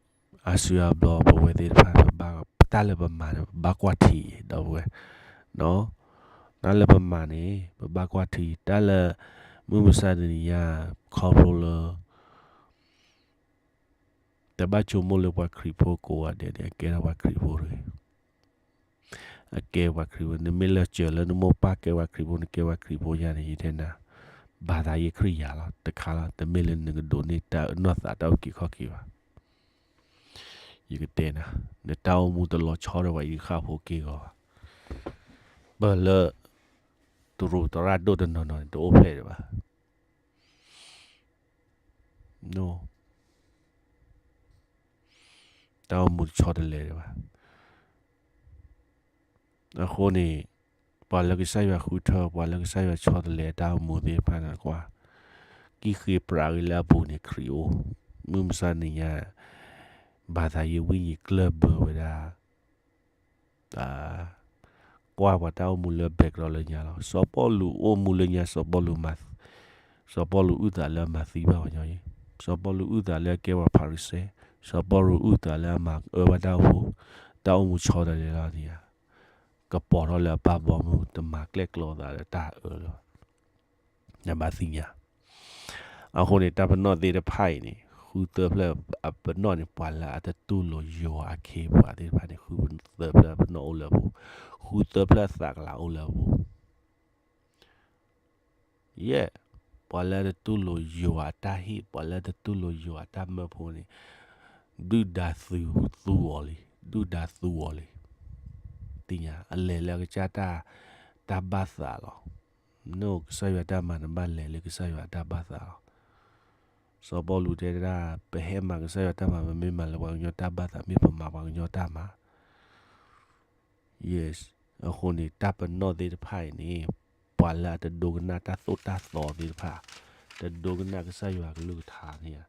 အါစုအါဘျီပဝဲသ့ၣ်တဖၣ် ပဘၣ် တၢ်လၢပမၤန့ၣ် ပဘၣ်ကွၢ်ထံ ဒီပုၢ်ဝဲၢ်, တၢ်လၢပမၤန့ၣ် ပဘၣ်ကွၢ်ထံ တၢ်လၢ မုၢ်မဆါတနံၤညါ ခီဖျိလၢ တဘၣ်ဆိကမိၣ်လၢပှၤခရံာ်ဖိကိးဂၤဒဲးန့ၣ် အကဲထီၣ်ပှၤခရံာ်ဖိတဂ့ၤ, အကဲပှၤခရံာ်ဖိ, နမ့ၢ်လၢစၢၤလၢနမိၢ်ပၢ်ကဲပှၤခရံာ်ဖိ နကဲပှၤခရံာ်ဖိယါန့ၣ် ယတဲနၤ ဘၣ်သးယဲခရံာ်ယါလီၤ တခါလီၤ, တမ့ၢ်လၢနကဒိးန့ၢ်တၢ်အၢၣ်နီၢ်သးတၢ်အုၣ်က့ၤခီၣ်က့ၤဘၣ်. ယကတဲနၤ, နတၢ်အိၣ်မူတလီၤဆီဒီးပှၤအံၤတဃၣ်ဖိက့ၢ်ဂီၤဘၣ်. ပၢၢ်လၢ တရူးသရၣ်ဒိၣ်တနီၤနီၤန့ၣ် တအိၣ်ဖျဲၣ်ဒံးဘၣ်. တၢ်အိၣ်မူတဆီတလဲဒံးဘၣ်. အဃိန့ၣ် ပှၤလၢကစၢ်ယွၤဃုထၢ ပှၤလၢကစၢ်ယွၤဆီတလဲတၢ်အိၣ်မူသ့ၣ်တဖၣ်န့ၣ်ကွၢ်, ကံၣ်ဃ့ပြးဂ့ၤလၢအပူၤန့ၣ်ခရံာ်အိၣ်, မုၢ်မဆါနံၤညါ ဘၣ်သးယဲဝိညာဉ်ကျၢၢ်ဘၢဝဲဒၣ် တၢ် ကွၢ်ပှၤတၢ်အိၣ်မူလၢ background လၢညါလီၤ. စီၤပီလူးအိၣ်မူလၢညါ စီၤပီလူးမၤ စီၤပီလူးအုၣ်သးလၢအမၤသံဘၣ်ပှၤညီအံၤ, စီၤပီလူးအုၣ်သးလၢအကဲပှၤဖၤရံၤၡဲ, စီၤပီလူးအုၣ်သးလၢအမၤအၢဘၣ်တၢ်အိၣ်ဖှိၣ်, တၢ်အိၣ်မူဆီတလဲလီၤန့ၣ်ဧါ, ကပီၤထီၣ်လၢအပၢ်ဘီမုၢ် တမၤကျဲၣ်ကျီသးလၢတၢ်အၢလၢၤဘၣ်. နဘၣ်သ့ၣ်ညါ အဃိန့ၣ် တၢ်ပနီၣ်သ့ၣ်တဖၣ်အံၤန့ၣ် ဃုသၢဖျၢၣ်အပနီၣ်န့ၣ် ပှၤလၢအတတူၢ်လိာ်ယွၤအခ့အပှၤသ့ၣ်တဖၣ်န့ၣ် ဃုသၢဖျၢၣ်အပနီၣ်အိၣ်လၢအပူၤ, ဃုသၢဖျၢၣ်အသးကလၤအိၣ်လၢအပူၤ ယဲၢ်, ပှၤလၢအတတူၢ်လိာ်ယွၤအတၢ်ဟ့ၣ်, ပှၤလၢအတတူၢ်လိာ်ယွၤအတၢ်မၢဖိန့ၣ် ဒုၣ်ဒါသူသူအီၤလံ, ဒုၣ်ဒါသူအီၤလံ. သ့ၣ်ညါ အလဲၤလၢအကစၢ်တၢ်, တၢ်ဘၣ်သးလီၤ. နအိၣ်ကစၢ်ယွၤတၢ်မၤ နဘၣ်လဲၤလၢကစၢ်ယွၤတၢ်ဘၣ်သးလီၤ. စီၤပီလူးတဲဒၣ် ပဟဲမၤကစၢ်ယွၤတၢ်မၤ ပမ့ၢ်မၤလၢပှၤကညီတၢ်ဘၣ်သး မ့ၢ်ပမၤပှၤကညီတၢ်မၤ Yes, အဃိန့ၣ် တၢ်ပနီၣ်သ့ၣ်တဖၣ်အံၤန့ၣ် ပှၤလၢအတဒိကနၣ်တၢ်သိၣ်တၢ်သီသ့ၣ်တဖၣ်, တဒိကနၣ်ကစၢ်ယွၤကလုၢ်ကထါန့ၣ်ဧါ,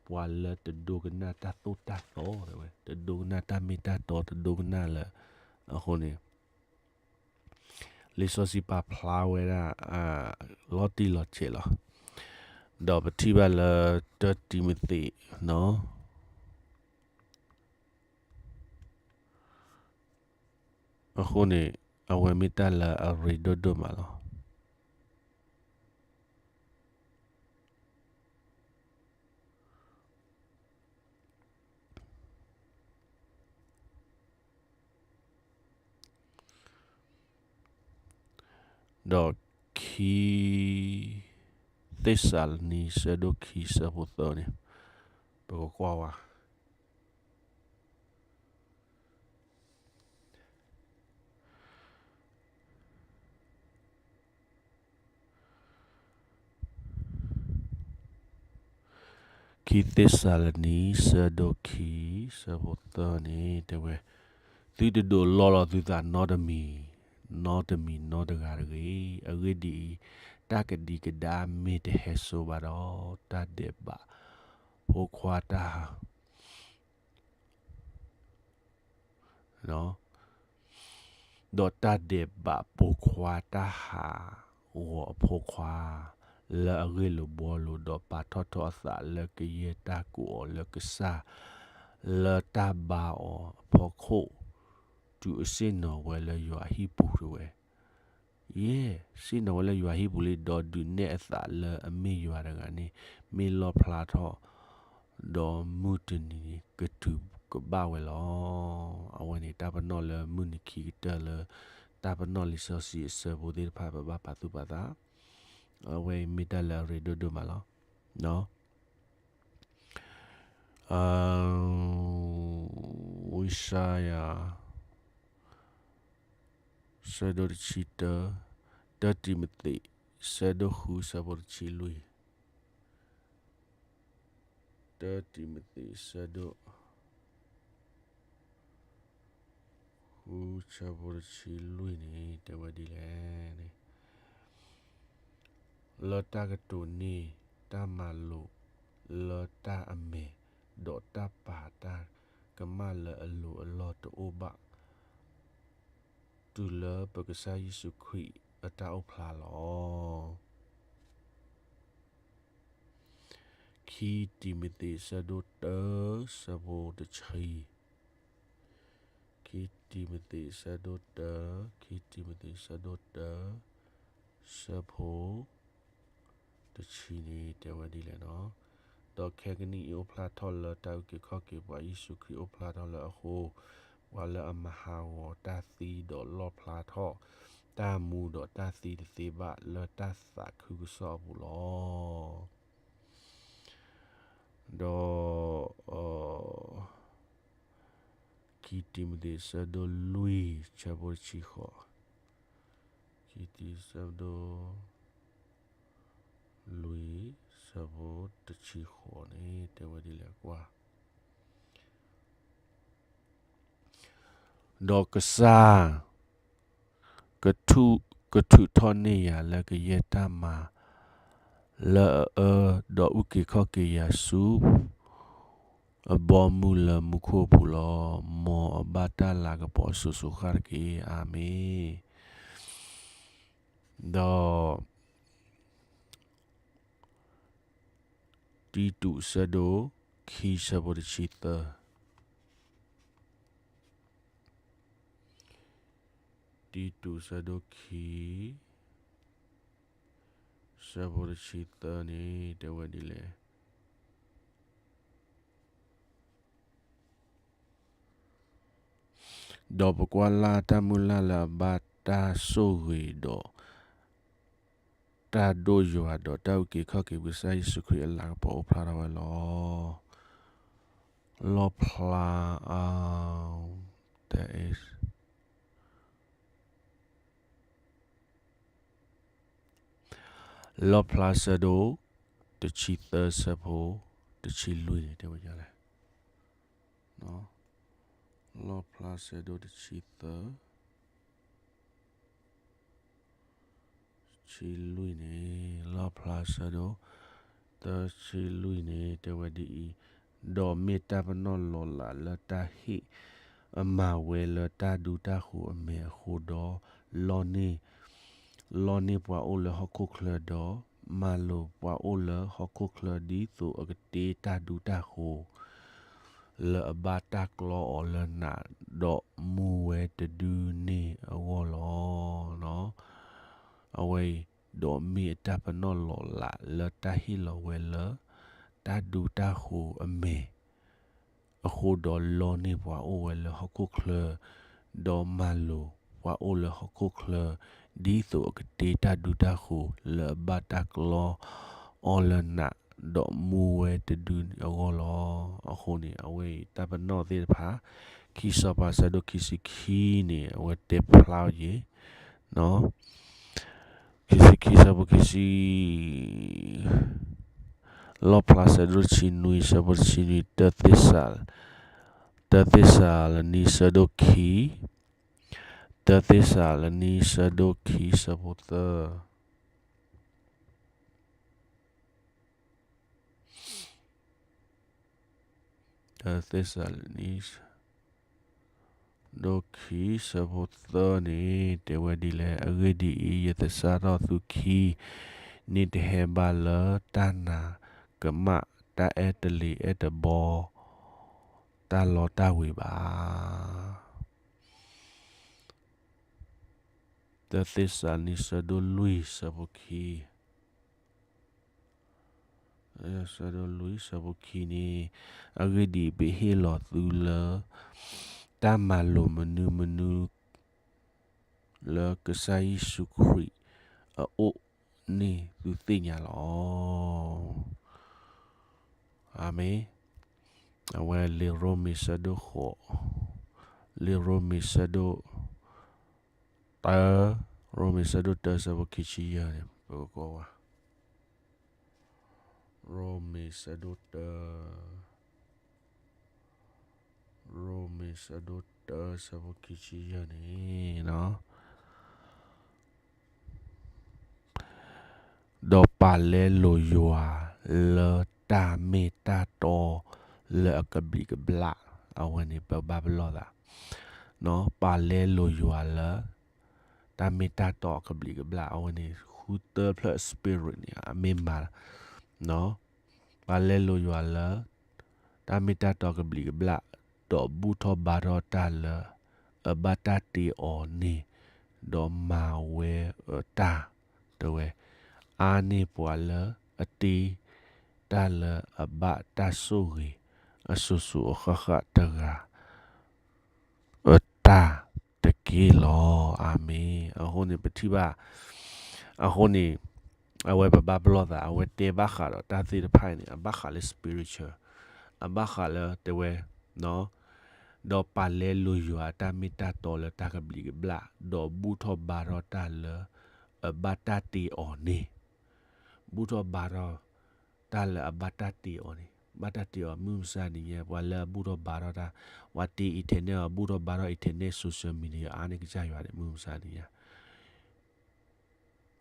ပှၤလၢတဒိကနၣ်တၢ်သိၣ်တၢ်သီ, တဒိကနၣ်တၢ်မ့ၢ်တၢ်တီ, တဒိကနၣ်လၢ, အဃိန့ၣ် လံာ်စီဆှံပာ်ဖျါဝဲဒၣ် လီၤတံၢ်လီၤဆဲးလီၤ. ဒီးပထံၣ်ဘၣ်လၢ တၢတံၤမသ့း အဃိန့ၣ် အဝဲမ့ၢ်တၢ်လၢအရ့ဒိၣ်ဒိၣ်မးလီၤ. ဒီးခံ သ့းစၤလနံ ဆၢဒိၣ်ခံ ဆၢဖိသၢန့ၣ် ပကကွၢ်ဝဲ ခံသ့းစၤလနံ ဆၢဒိၣ်ခံ ဆၢဖိသၢန့ၣ် တဲဝဲ, သုတဒိးလီလီၤသုသးနီတမံၤ, နီတမံၤနီတဂၤတဂ့ၤ. အဂ့ၢ်ဒ်အံၤ, တၢ်ကဒံကဒါမ့ၢ်တဟဲစိဘၣ်ဒီး, တၢ်ဒဲးဘးဖိခွါတၢ် ဒီးတၢ်ဒဲးဘးပိာ်ခွါတၢ်ဟးဂီၤအဖိခွါ, လၢအဂ့ၢ်လိာ်ဘှီလိာ်, ဒီးပာ်ထီၣ်ထီအသးလၢကယဲၢ်တၢ်ကိးအီၤလၢကစၢ်, လၢတၢ်ဘါအီၤအဖီခိၣ်, တုၤအဆ့ၣ်နီၤဝဲလၢယွၤအဟံၣ်ပူၤတဝဲ ယဲၢ်, ဆ့ၣ်နီၤဝဲလၢယွၤဟံၣ်ပူၤလံ, ဒီးဒုးနဲၣ်အသးလၢအမ့ၢ်ယွၤတဂၤန့ၣ် မ့ၢ်လီၣ်ဖျါထီၣ်, ဒီးမုၢ်တနံၤန့ၣ် ကတုၤကဘၣ်ဝဲလီၤ. အဝဲန့ၣ် တၢ်ပနီၣ်လၢမုၢ်နံၤခံကတၢၢ်လၢ တၢ်ပနီၣ်လံာ်စီဆှံအဆၢဖိသ့ၣ်တဖၣ် ပဘၣ်ပာ်သူၣ်ပာ်သး, အဝဲအံၤမ့ၢ်တၢ်လၢအရ့ဒိၣ်ဒိၣ်မးလီၤ. ဝံယၡါယၤ ဆၢဒိၣ်တဆံတၢ, တၢတံၤမသ့း ဆၢဒိၣ်ဃု ဆၢဖိတဆံလွံၢ်, တၢတံၤမသ့း ဆၢဒိၣ်ဃု ဆၢဖိတဆံလွံၢ်န့ၣ် တဲဝဲဒ်လဲၣ်န့ၣ် လၢတၢ်ကတိၤန့ၢ်တၢ်မၤလိာ်လၢတၢ်အမဲာ်, ဒီးတၢ်ပာ်တၢ်ကမၣ်လၢအလိၤအလီၢ်တအိၣ်ဘၣ် တုၤလၢပကစၢ်ယ့ၣ်ၡူးခရံာ်အတၢ်အိၣ်ဖျါလီၤ. ခံတံၤမသ့း ဆၢဒိၣ်တၢ ဆၢဖိတဆံ, ခံတံၤမသ့း ဆၢဒိၣ်တၢ, ခံတံၤမသ့း ဆၢဒိၣ်တၢ ဆၢဖိ တဆံန့ၣ် တဲဝဲဒ်လဲၣ်နီၤ. ဒီးခဲကနံၣ်အံၤအိၣ်ဖျါထီၣ်လၢတၢ်အုၣ်က့ၤခီၣ်က့ၤပှၤ ယ့ၣ်ၡူးခရံာ်အိၣ်ဖျါထီၣ်လၢအဃိ, ပှၤလၢအမၤဟးဂီၤတၢ်သံဒီးလီၣ်ဖျါထီၣ်တၢ်မူဒီးတၢ်သံတသ့ဘၣ်လၢတၢ်သးခုကစီၣ်အပူၤလီၤ. ဒီး ခံတံၤမသ့း ဆၢဒိၣ်လွံၢ် ဆၢဖိတဆံဃိး, ခံတံၤ ဆၢဒိၣ် လွံၢ် ဆၢဖိတဆံဃိးန့ၣ် တဲဝဲဒ်လဲၣ်ကွၢ်. ဒီးကစၢ် ကထုး, ကထုးထီၣ်န့ၢ်ယၤလၢကယဲၢ်တၢ်မၤလၢအအၢ, ဒီးအုၣ်က့ၤခီၣ်က့ၤယၤဆူ အဘီအမုၢ်လၢမူခိၣ်အပူၤလီၤ. မ်အဘၣ်တၢ်လၤကပီၤအစိၤစိၤဃၣ်တက့ၢ်. အၤမ့ၣ်. ဒီး တံတူး ဆၢဒိၣ်ခံ ဆၢဖိတဆံသၢ, တံတူး ဆၢဒိၣ်ခံ ဆၢဖိတဆံသၢန့ၣ် တဲဝဲဒ်လဲၣ်. ဒီးပကွၢ်လၢ်တၢ်မုၢ်လၢ်လၢအဘၣ်တၢ်ဆိၣ်ဂ့ၤဒီး တၢ်ဒိၣ်ယွၤဒီးတၢ်အုၣ်က့ၤခီၣ်က့ၤပကစၢ်ယ့ၣ်ၡူးခရံာ်အလၤကပီၤအိၣ်ဖျါထီၣ်ဝဲလီၤ. လီၣ်ဖျါ, အ, တဲ, လီၣ်ဖျါ ဆၢဒိၣ်တဆံသၢ ဆၢဖိတဆံလွံၢ်န့ၣ် တဲဝဲဒ်လဲၣ်. လီၣ်ဖျါ ဆၢဒိၣ်တဆံသၢ ဆံလွံၢ်န့ၣ်, လီၣ်ဖျါ ဆၢဒိၣ်သၢ ဆံလွံၢ်န့ၣ် တဲဝဲဒ်အံၤ, ဒီးမ့ၢ်တၢ်ပနီၣ်လီၤလးလၢတၢ်ဟ့ၣ်အမၤဝဲလၢတၢ်ဒူတၢ်ဃိၤအမဲာ်အဃိဒီး, လီန့ၢ်, လီန့ၢ်ပှၤအိၣ်လၢဟီၣ်ခိၣ်ချၢဒီး မၤလိာ်ပှၤအိၣ်လၢဟီၣ်ခိၣ်ချၢ ဒ်သိးအကတ့တၢ်ဒူတၢ်ဃိၤ လၢအဘၣ်တၢ်ကျီအီၤလၢနး, ဒီးမူဝဲတဒုန့ၣ်အဂီၢ်လီၤ. အဝဲအံၤ, ဒီးမ့ၢ်အတၢ်ပနီၣ်လီၤလးလၢတၢ်ဟ့ၣ်လီၤဝဲလၢ တၢ်ဒူတၢ်ဃိၤအမဲာ် အဃိဒီးလီန့ၢ်ပှၤအိၣ်ဝဲလၢဟီၣ်ခိၣ်ချၢ, ဒီးမၤလိာ်ပှၤအိၣ်လၢဟီၣ်ခိၣ်ချၢ, ဒ်သိးအကတ့တၢ်ဒူတၢ်ဃိၤလၢအဘၣ်တၢ်ကျီအီၤလၢနး, ဒီးမူဝဲတဒုန့ၣ်အဂီၢ်လီၤ. အဃိန့ၣ် အဝဲအံၤတၢ်ပနီၣ်သ့ၣ်တဖၣ်, ခံစီၤပၤ ဆၢဒိၣ်ခံဆံခံန့ၣ် အဝဲတဲဖျါအီၤယ့ၤ ခံဆံခံ ဆၢဖိခံဆံ လီၣ်ဖျါ ဆၢဒိၣ်တဆံနွံ ဆၢဖိတဆံနွံ, တၢသ့းစၤ, တၢသ့းစၤလနံ ဆၢဒိၣ်ခံ, တၢသ့းစၤလနံ ဆၢဒိၣ်ခံ ဆၢဖိသၢ တၢသ့းစၤလနံ ဒိၣ်ခံ ဆၢဖိသၢန့ၣ် တဲဝဲဒ်လဲၣ်. အဂ့ၢ်ဒ်အံၤ, ယသဆၣ်ထီၣ်သုခံန့ၣ် တဟဲဘၣ်လၢတၢ်နာ်ကမၣ်, တၢ်အဲၣ်တလ့ၤအဲၣ်တဘီ, တၢ်လီတၢ်ဝ့ၤဘၣ်. တၢသ့းစၤလနံ ဆၢဒိၣ်လွံၢ် ဆၢဖိခံ ဆၢဒိၣ်လွံၢ် ဆၢဖိခံန့ၣ်, အဂ့ၢ်ဒ်အံၤ, ပဟ့ၣ်လီၤသုလၢ တၢ်မၤလိာ်မနုၤမနုၤ လၢကစၢ်ယ့ၣ်ၡူးခရံာ်အအိၣ်န့ၣ် သုသ့ၣ်ညါလီၤ. အၤမ့ၣ်. အဝဲလံာ်ရိမ့ၤ ဆၢဒိၣ်ဃိး, လံာ်ရိမ့ၤ ဆၢဒိၣ် တၢ, ရိမ့ၤ ဆၢဒိၣ်တၢ ဆၢဖိခံဆံယဲၢ်န့ၣ် ပကကွၢ်ဝဲ, ရိမ့ၤ ဆၢဒိၣ်တၢ, ရိမ့ၤ ဆၢဒိၣ်တၢ ဆၢဖိခံဆံယဲၢ်န့ၣ် နီၤ. ဒီးပာ်လဲလိာ်ယွၤလၢတၢ်မ့ၢ်တၢ်တီလၢအကဘျံးကဘျၣ်, အဝဲန့ၣ်ပဘၣ်ပလီၢ်သး, ပာ်လဲလိာ်ယွၤလၢ တၢ်မ့ၢ်တၢ်တီအကဘျံးကဘျၣ်, အဝဲန့ၣ်ဃုသၢဖျၢၣ် spirit န့ၣ် အမ့ၢ်မၤ ပာ်လဲလိာ်ယွၤလၢ တၢ်မ့ၢ်တၢ်တီကဘျံးကဘျၣ်, ဒီးဘူၣ်ထီၣ်ဘါထီၣ်တၢ်လၢအဘၣ်တၢ်တ့အီၤန့ၣ်, ဒီးမၤဝဲအတၢ်, တဲဝဲ, အါန့ၢ်ပှၤလၢအတ့တၢ်လၢအဘၣ်တၢ်ဆိၣ်ဂ့ၤအစိၤစိၤအဃၣ်ဃၣ်တဂၤ အတၢ်တက့ၢ်လီၤ. အၤမ့ၣ်. အဃိန့ၣ် ပထံၣ်ဘၣ်, အဃိန့ၣ် အဝဲပဘၣ်ပလီၢ်သး, အဝဲတဲဘၣ်ဃးဒီးတၢ်သ့ၣ်တဖၣ်အံၤန့ၣ် အဘၣ်ဃးလၢ spiritual, အဘၣ်ဃးလၢတဲဝဲ, ဒီးပာ်လဲလိာ်ယွၤအတၢ်မ့ၢ်တၢ်တီလၢတၢ်ကဘျံးကဘျၣ်, ဒီးဘူၣ်ထီၣ်ဘါထီၣ်တၢ်လၢအဘၣ်တၢ်တ့အီၤန့ၣ်, ဘူၣ်ထီၣ်ဘါထီၣ် တၢ်လၢအဘၣ်တၢ်တ့အီၤန့ၣ်, ဘၣ်တၢ်တ့အီၤ မုၢ်မဆါတနံၤညါ ပှၤလၢအဘူၣ်ထီၣ်ဘါထီၣ်တၢ်, ပှၤတ့ internet အီၤ ဘူၣ်ထီၣ်ဘါထီၣ် internet social media အါန့ၢ်ကစၢ်ယွၤန့ၣ် မုၢ်မဆါတနံၤညါ,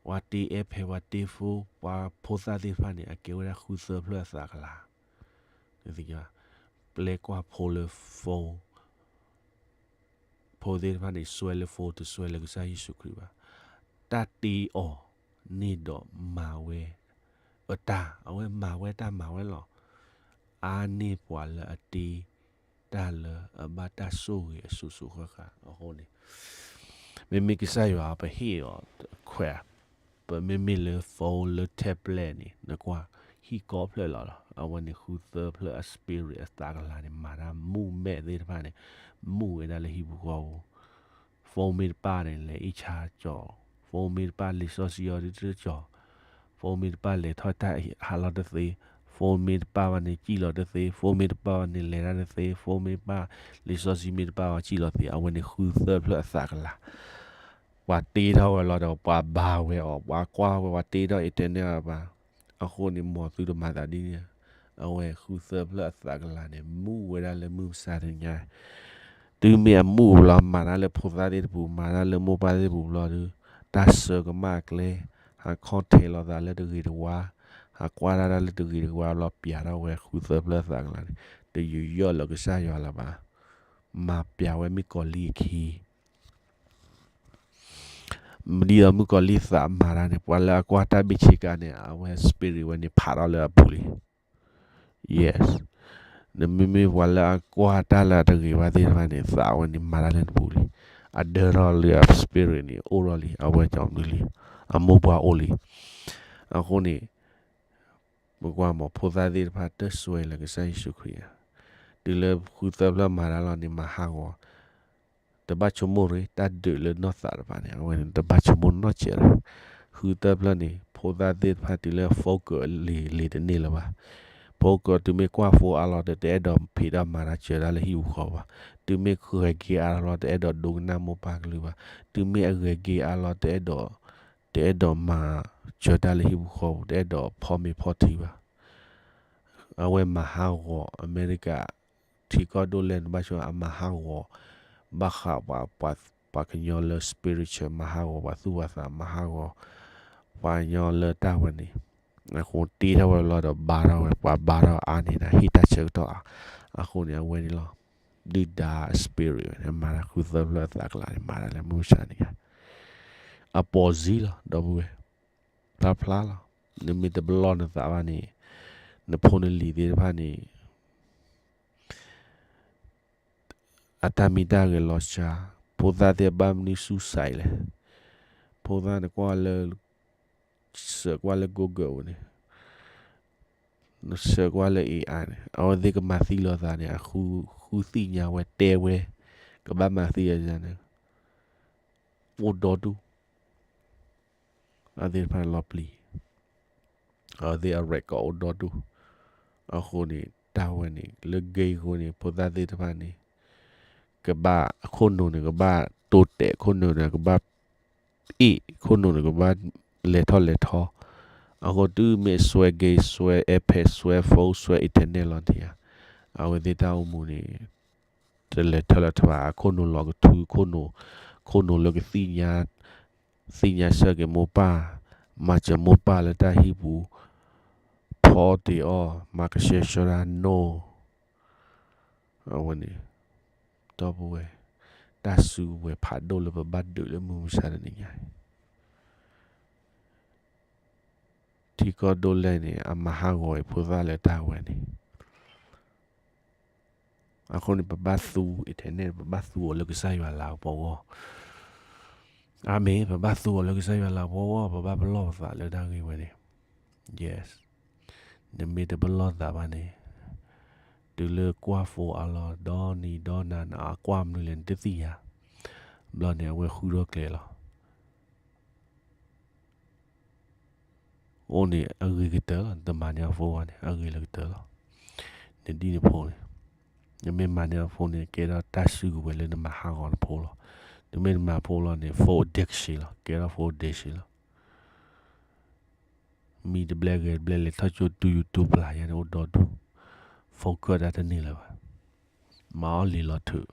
ပှၤတ့ iPad ပှၤတ့ phone ပှၤဖိသၣ်သ့ၣ်တဖၣ်န့ၣ် အကဲဝဲဒၣ်ဃုသၢဖျၢၣ်အသးကလၤ, ပျဲကွၢ်ဖိလၢ phone ဖိသ့ၣ်တဖၣ်န့ၣ် စွဲလၢ phone တစွဲလၢကစၢ်ယ့ၣ်ၡူးခရံာ်ဘၣ်. တၢ်တ့အီၤန့ၣ်ဒီးမၤဝဲအတၢ်, အဝဲမၤဝဲတၢ်မၤဝဲလီၤ. အါန့ၢ်ပှၤလၢအတ့တၢ်လၢအဘၣ်တၢ်ဆိၣ်ဂ့ၤအစိၤစိၤဃၣ်ဃၣ်အဃိန့ၣ်, မ့မ့ၢ်ကစၢ်ယွၤပဟ့ၣ်အီၤခွဲး, ပမ့မ့ၢ်လၢ phone လၢ tablet န့ၣ် နကွၢ် ဟံၣ်ကိးဖျၢၣ်လီၤလီၤ. အဝဲန့ၣ်ဃုသၢဖျၢၣ်အ spirit အသးကလၤန့ၣ် မၤတၢ်မူမဲာ်သ့ၣ်တဖၣ်န့ၣ် မူဝဲဒၣ်လၢဟံၣ်ပူၤဃီပူၤ, phone မ့ၢ်တပၣ်န့ၣ် လဲၤအ့ၣ်ဆါကၠီၤ, phone မ့ၢ်တပၣ်လံာ်စီဆှံအီၤဒ်တကၠီၤ, phone မ့ၢ်တပၣ်လဲၤထီၣ်တၢ်ဟးလီၤတသ့, phone မ့ၢ်တပၣ်ဘၣ်န့ၣ်စံၣ်လီၤတသ့, phone မ့ၢ်တပၣ်ဘၣ်န့ၣ်လဲၤတၢ်တသ့, phone မ့ၢ်တပၣ်လံာ်စီဆှံမ့ၢ်တပၣ်ဘၣ်စံၣ်လီၤသ့, အဝဲန့ၣ်ဃုသၢဖျၢၣ်အသးကလၤ ပှၤတ့ထီၣ်ဝဲလီၤဒီး ပှၤဘါဝဲအီၤ, ပှၤကွၢ်ဝဲ ပှၤတ့ထီၣ် internet အီၤဘၣ်. အဃိန့ၣ် မ်သုတမၤသးဒ်န့ၣ်, အဝဲဃုသၢဖျၢၣ်အသးကလၤန့ၣ် မူဝဲဒၣ်လၢမုၢ်မဆါတနံၤညါ, တုၤမ့ၢ်အမူဘျီ မၤတၢ်လၢဖိသၣ်သ့ၣ်တပူၤ, မၤတၢ်လၢမိၢ်ပၢ်သ့ၣ်တပူၤဘျီဒီး, တၢ်ဆၢကမၣ်အကျဲ, ဟးခီၣ်ထဲးလိာ်သးလၢတဂ့ၤတဝါ, ဟးကွၢ်တၢ်တၢ်လၢတဂ့ၤတဝါဘျီ ပျးထီၣ်ဝဲဃုသၢဖျၢၣ်အသးကလၤန့ၣ်, တယူးယီၣ်လၢကစၢ်ယွၤလၢၤဘၣ်. မၤပျးဝဲမုၣ်ကီၤလံၢ်အခံ ဒ်သိးမုၣ်ကီၤလံၢ်သးမၤတၢ်န့ၣ် ပှၤလၢအကွၢ်တၢ်ဘ့ၣ်ဆ့ကၤန့ၣ် အဝဲ spirit ဝဲန့ၣ်ဖးထီၣ်လၢအပူၤလံ. Yes. နမ့မ့ၢ်ပှၤလၢအကွၢ်တၢ်လၢအတဂ့ၤဘၣ်သ့ၣ်တဖၣ်န့ၣ် သးဝဲန့ၣ်မၤတၢ်လၢနပူၤလံ. အဒၢထီၣ်လၢအ spirit န့ၣ် အိၣ်ထီၣ်လံ, အဝဲကီမနုၤလံ, အမိၢ်ပှၢ်အိၣ်လံ. အဃိန့ၣ် ပကွၢ်မး ဖိသၣ်သ့ၣ်တဖၣ်တစွဲလၢကစၢ်ယ့ၣ်ၡူးခရံာ်ဧါ. တုၤလၢဃုသၢဖျၢၣ်မၤတၢ်လီၤန့ၣ် မၤဟးဂီၤ, တဘၣ်ဆိကမိၣ်ရ့ တၢ်ဒုးလၢနီၢ်သးတဖၣ်န့ၣ် အဝဲန့ၣ်တဘၣ်ဆိကမိၣ်နီတစဲးလၢၤ. ဃုသၢဖျၢၣ်န့ၣ် ဖိသၣ်သ့ၣ်တဖၣ်တုၤလၢ focus လံၤလံၤတန့ၢ်လၢၤဘၣ်. focus တုၤမ့ၢ်ကွၢ် phone အါလီၤဒီး တအဲၣ်ဒိးဖံးတၢ်မၤတၢ်စၢၤတၢ်လၢဟံၣ်ပူၤဃီဘၣ်. တုၤမ့ၢ်ဂဲၤက့ၤအါလီၤ တအဲၣ်ဒိးဒိကနၣ်မိၢ်ပၢ်ကလုၢ်ဘၣ်. တုၤမ့ၢ်အဂဲၤက့ၤအါလီၤ တအဲၣ်ဒိး တအဲၣ်ဒိးမၤစၢၤတၢ်လၢဟံၣ်ပူၤဃီပူၤ, တအဲၣ်ဒိးဖီမ့ၤဖီထံဘၣ်. အဝဲမၤဟးဂီၤ အမဲရကၤ ထံကီၢ်ဒိၣ်လဲၣ်န့ၣ် ဘၣ်ဆၣ်အမၤဟးဂီၤ ဘၣ်ဃးပှၤ ပှၤကညီလၢ spiritual မၤဟးဂီၤပှၤသူၣ်ပှၤသး မၤဟးဂီၤ ပှၤကညီလၢတၢ်ဝဲန့ၣ် အဃိတ့ထီၣ်ဝဲလီၤဒီးဘါထီၣ်ဝဲ ပှၤဘါထီၣ်အါန့ၢ်ဒၣ် ဟ့ၣ်တၢ်ဆၢကတီၢ်အါ. အဃိန့ၣ် အဝဲန့ၣ်လီၤ. ဒုၣ်ဒါ spirit ဝဲန့ၣ် မၤတၢ်ဃုသၢဖျၢၣ်အသးကလၤန့ၣ် မၤတၢ်လၢမုၢ်မဆါန့ၣ် အပိာ်စံလီၤ ဒီပုၢ်ဝဲၢ်, ဖျါဖျါလီၤ. နမ့ၢ်တပလီၢ်နသးဘၣ်န့ၣ် နဖိနလံၤသ့ၣ်တဖၣ်န့ၣ် အတၢ်မံတၢ်ဂဲၤလီၤစှၤ, ဖိသၣ်သ့ၣ်ဘၣ်မနုၤ suicide လဲၣ်. ဖိသၣ်နကွၢ်လၢ စၢၤကွၢ်လၢ Google န့ၣ်, နစၢၤကွၢ်လၢ AI န့ၣ် အဝဲသ့ၣ်ကမၤသံလိာ်သးန့ၣ် အဃုသ့ၣ်ညါဝဲတဲဝဲ ကဘၣ်မၤသံအန့ၣ် အိၣ်ဒီဒူၣ် အဝဲသ့ၣ်တဖၣ်လီၤပျံၤ အဝဲသ့ၣ်အ record အိၣ်ဒီဒူၣ်. အဃိန့ၣ် တၢ်ဝဲန့ၣ် လၢ game အဃိန့ၣ် ဖိသၣ်သ့ၣ်တဖၣ်န့ၣ် ကဘၣ် အခိၣ်နူာ်န့ၣ် ကဘၣ်တိတဲာ် အခိၣ်နူာ်န့ၣ် ကဘၣ်အ့ၣ် အခိၣ်နူာ်န့ၣ် ကဘၣ်လဲၤထီၣ်လဲၤထီ. အဃိတုၤမ့ၢ်စွဲ game စွဲ iPad စွဲ phone စွဲ internet လီၤတံၢ်ဧါ, အဝဲသ့ၣ်တၢ်အိၣ်မူန့ၣ် တလဲၤထၢၣ်လၢၤဘၣ်. အခိၣ်နူာ်လီၤကထု ခိၣ်နူာ် ခိၣ်နူာ်လၢကသ့ၣ်ညါ သ့ၣ်ညါဆၢက့ၤမိၢ်ပၢ်, မၤစၢၤမိၢ်ပၢ်လၢတၢ်ဟံၣ်ပူၤ, ဖီတ့ၢ်အီၣ်, မၤကဆှဲကဆှီတၢ်နိၣ်, အဝဲန့ၣ်, ဒီပုၢ်ဝဲၢ်, တၢ်စုကဝဲၤဖးဒိၣ်လၢပဘၣ်ဒုးလၢမုၢ်မဆါတနံၤညါအံၤ ထံကီၢ်ဒိၣ်လဲၣ်န့ၣ် အမၤဟးဂီၤအံၤဖိသၣ်လၢတၢ်ဝဲန့ၣ်, အဃိန့ၣ် ပဘၣ်သူ internet ပဘၣ်သူအီၤလၢကစၢ်ယွၤလၤကပီၤအဂီၢ်, အၤမ့ၣ်, ပဘၣ်သူအီၤလၢကစၢ်ယွၤလၤကပီၤအဂီၢ်, ပဘၣ်ပလီၢ်ပသးလၢတၢ်ဂ့ၢ်ဝဲန့ၣ်, yes, နမ့ၢ်တပလီၢ်သးဘၣ်န့ၣ်, တုၤလၢကွၢ် phone အါလီၤ ဒီနံၤဒီနၤ နအကွၢ်မနုၤလဲၣ် နတသ့ၣ်ညါ, ဘျီန့ၣ် အဝဲဃုထီၣ်ကျဲလီၤ. အိၣ်န့ၣ်အဂ့ၤကတၢၢ်လီၤ, နတမၤန့ၢ်အ phone ဘၣ်န့ၣ် အဂ့ၤလၢကတၢၢ်လီၤ. နဒ်နဖိန့ၣ်, နမ့ၢ်မၤန့ၢ်အ phone န့ၣ် ကဲထီၣ်တၢ်စုကဝဲၤလၢနမၤဟးဂီၤနဖိလီၤ. နမ့ၢ်တမၤဖိလီၤန့ၣ် phone addiction လီၤ, ကဲထီၣ် phone addiction လီၤ. မံတဘျဲဂဲၤတဘျဲ လဲၤထီၣ်ကၠိ တူၢ်ယူၤတူၢ်ပျၢ်ယါန့ၣ် အိၣ်ဒီဒူၣ်, focus တၢ်တန့ၢ်လၢၤဘၣ်, မၤအီၣ်လံာ်လီၤထုး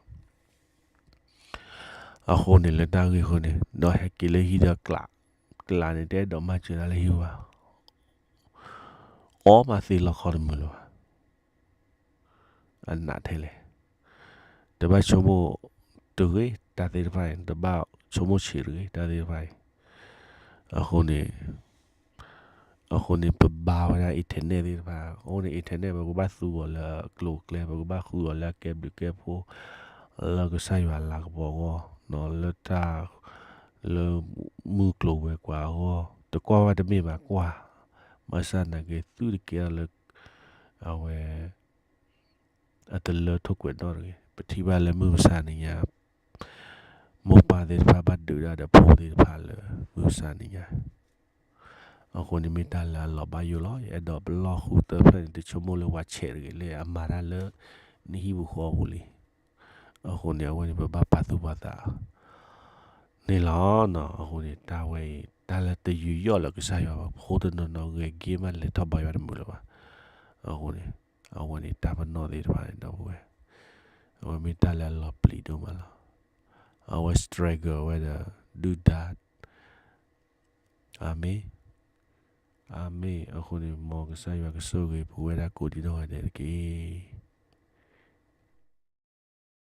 အဃိန့ၣ်လၢတၢ်ဂ့ၢ်အဃိန့ၣ် ဒီးဟဲက့ၤလၢဟံၣ်ဒီးကျး, ကျးန့ၣ်တအဲၣ်ဒိးမၤစၢၤတၢ်လၢဟံၣ်ဘၣ်, အီၣ်မးသ့လီခီတမုာ်လၢၤဘၣ်, အနးထဲလဲၣ်, တဘၣ်ဆိကမိၣ်တဂ့ၤတၢ်သ့ၣ်တဖၣ်အံၤ, တဘၣ်ဆိကမိၣ်ဆံးတဂ့ၤတၢ်သ့ၣ်တဖၣ်အံၤ, အဃိန့ၣ် အဃိန့ၣ် ပဘါဝဲဒၣ် internet သ့ၣ်တဖၣ်, အဃိန့ၣ် internet ပကဘၣ်သူအီၤလၢအကျိၤအကျဲ, ပကဘၣ်ဃုအီၤလၢအကဲဘျုးကဲဖှိၣ်, လၢကစၢ်ယွၤလၤကပီၤအဂီၢ်, လၢတၢ်, လၢမုၢ်ကျိၤဝဲၤကွာ်အဂီၢ်, တကွၢ်ဘၣ်တမ့ၢ်ဘၣ်ကွၢ်, ဘၣ်ဆၣ်သနာ်က့ သုတကဲထီၣ်လၢ, အဝဲ အတလၢထိၣ်ကွဲးနီၣ်တဂ့ၤ. ပထံၣ်ဘၣ်လၢမုၢ်မဆါနံၤညါ, မိၢ်ပၢ်သ့ၣ်တဖၣ်ဘၣ်ဒုးဒၣ်ဒီးဖိသ့ၣ်တဖၣ်လၢမုၢ်မဆါနံၤညါ, အဃိန့ၣ်မ့ၢ်တၢ်လၢအလီၤဘၣ်ယိၣ်လီၤ. ယအဲၣ်ဒိးပလီၢ်ဃုသၢဖျၢၣ်န့ၣ် တဆိကမိၣ်လၢပှၤဆဲးတဂ့ၤ လၢအမၤတၢ်လၢနဟံၣ်ပူၤဃီပူၤလံ. အဃိန့ၣ် အဝဲန့ၣ် ပဘၣ်ပာ်သူၣ်ပာ်သးန့ၣ်လီၤ. အဃိန့ၣ် တၢ်ဝဲအံၤ တၢ်လၢတယူးယီၣ်လၢကစၢ်ယွၤဘၣ်, ဖိတနီၤနီၤဂဲၤက့ၤမး လဲၤထီၣ်ဘါယွၤတမုာ်လၢၤဘၣ်. အဃိန့ၣ် အဝဲန့ၣ် တၢ်ပနီၣ်သ့ၣ်တဖၣ်န့ၣ် ဒီပုၢ်ဝဲၢ်, အဝဲမ့ၢ်တၢ်လၢအလီၤပျံၤဒိၣ်မးလီၤ. အဝဲ struggle ဝဲဒီး ဒုၣ်ဒါ, အၤမ့ၣ်, အၤမ့ၣ်. အဃိန့ၣ် မ်ကစၢ်ယွၤကဆိၣ်ဂ့ၤပဝဲဒၣ်ကိးဒံနီၢ်ဂၤဒဲးတက့ၢ်.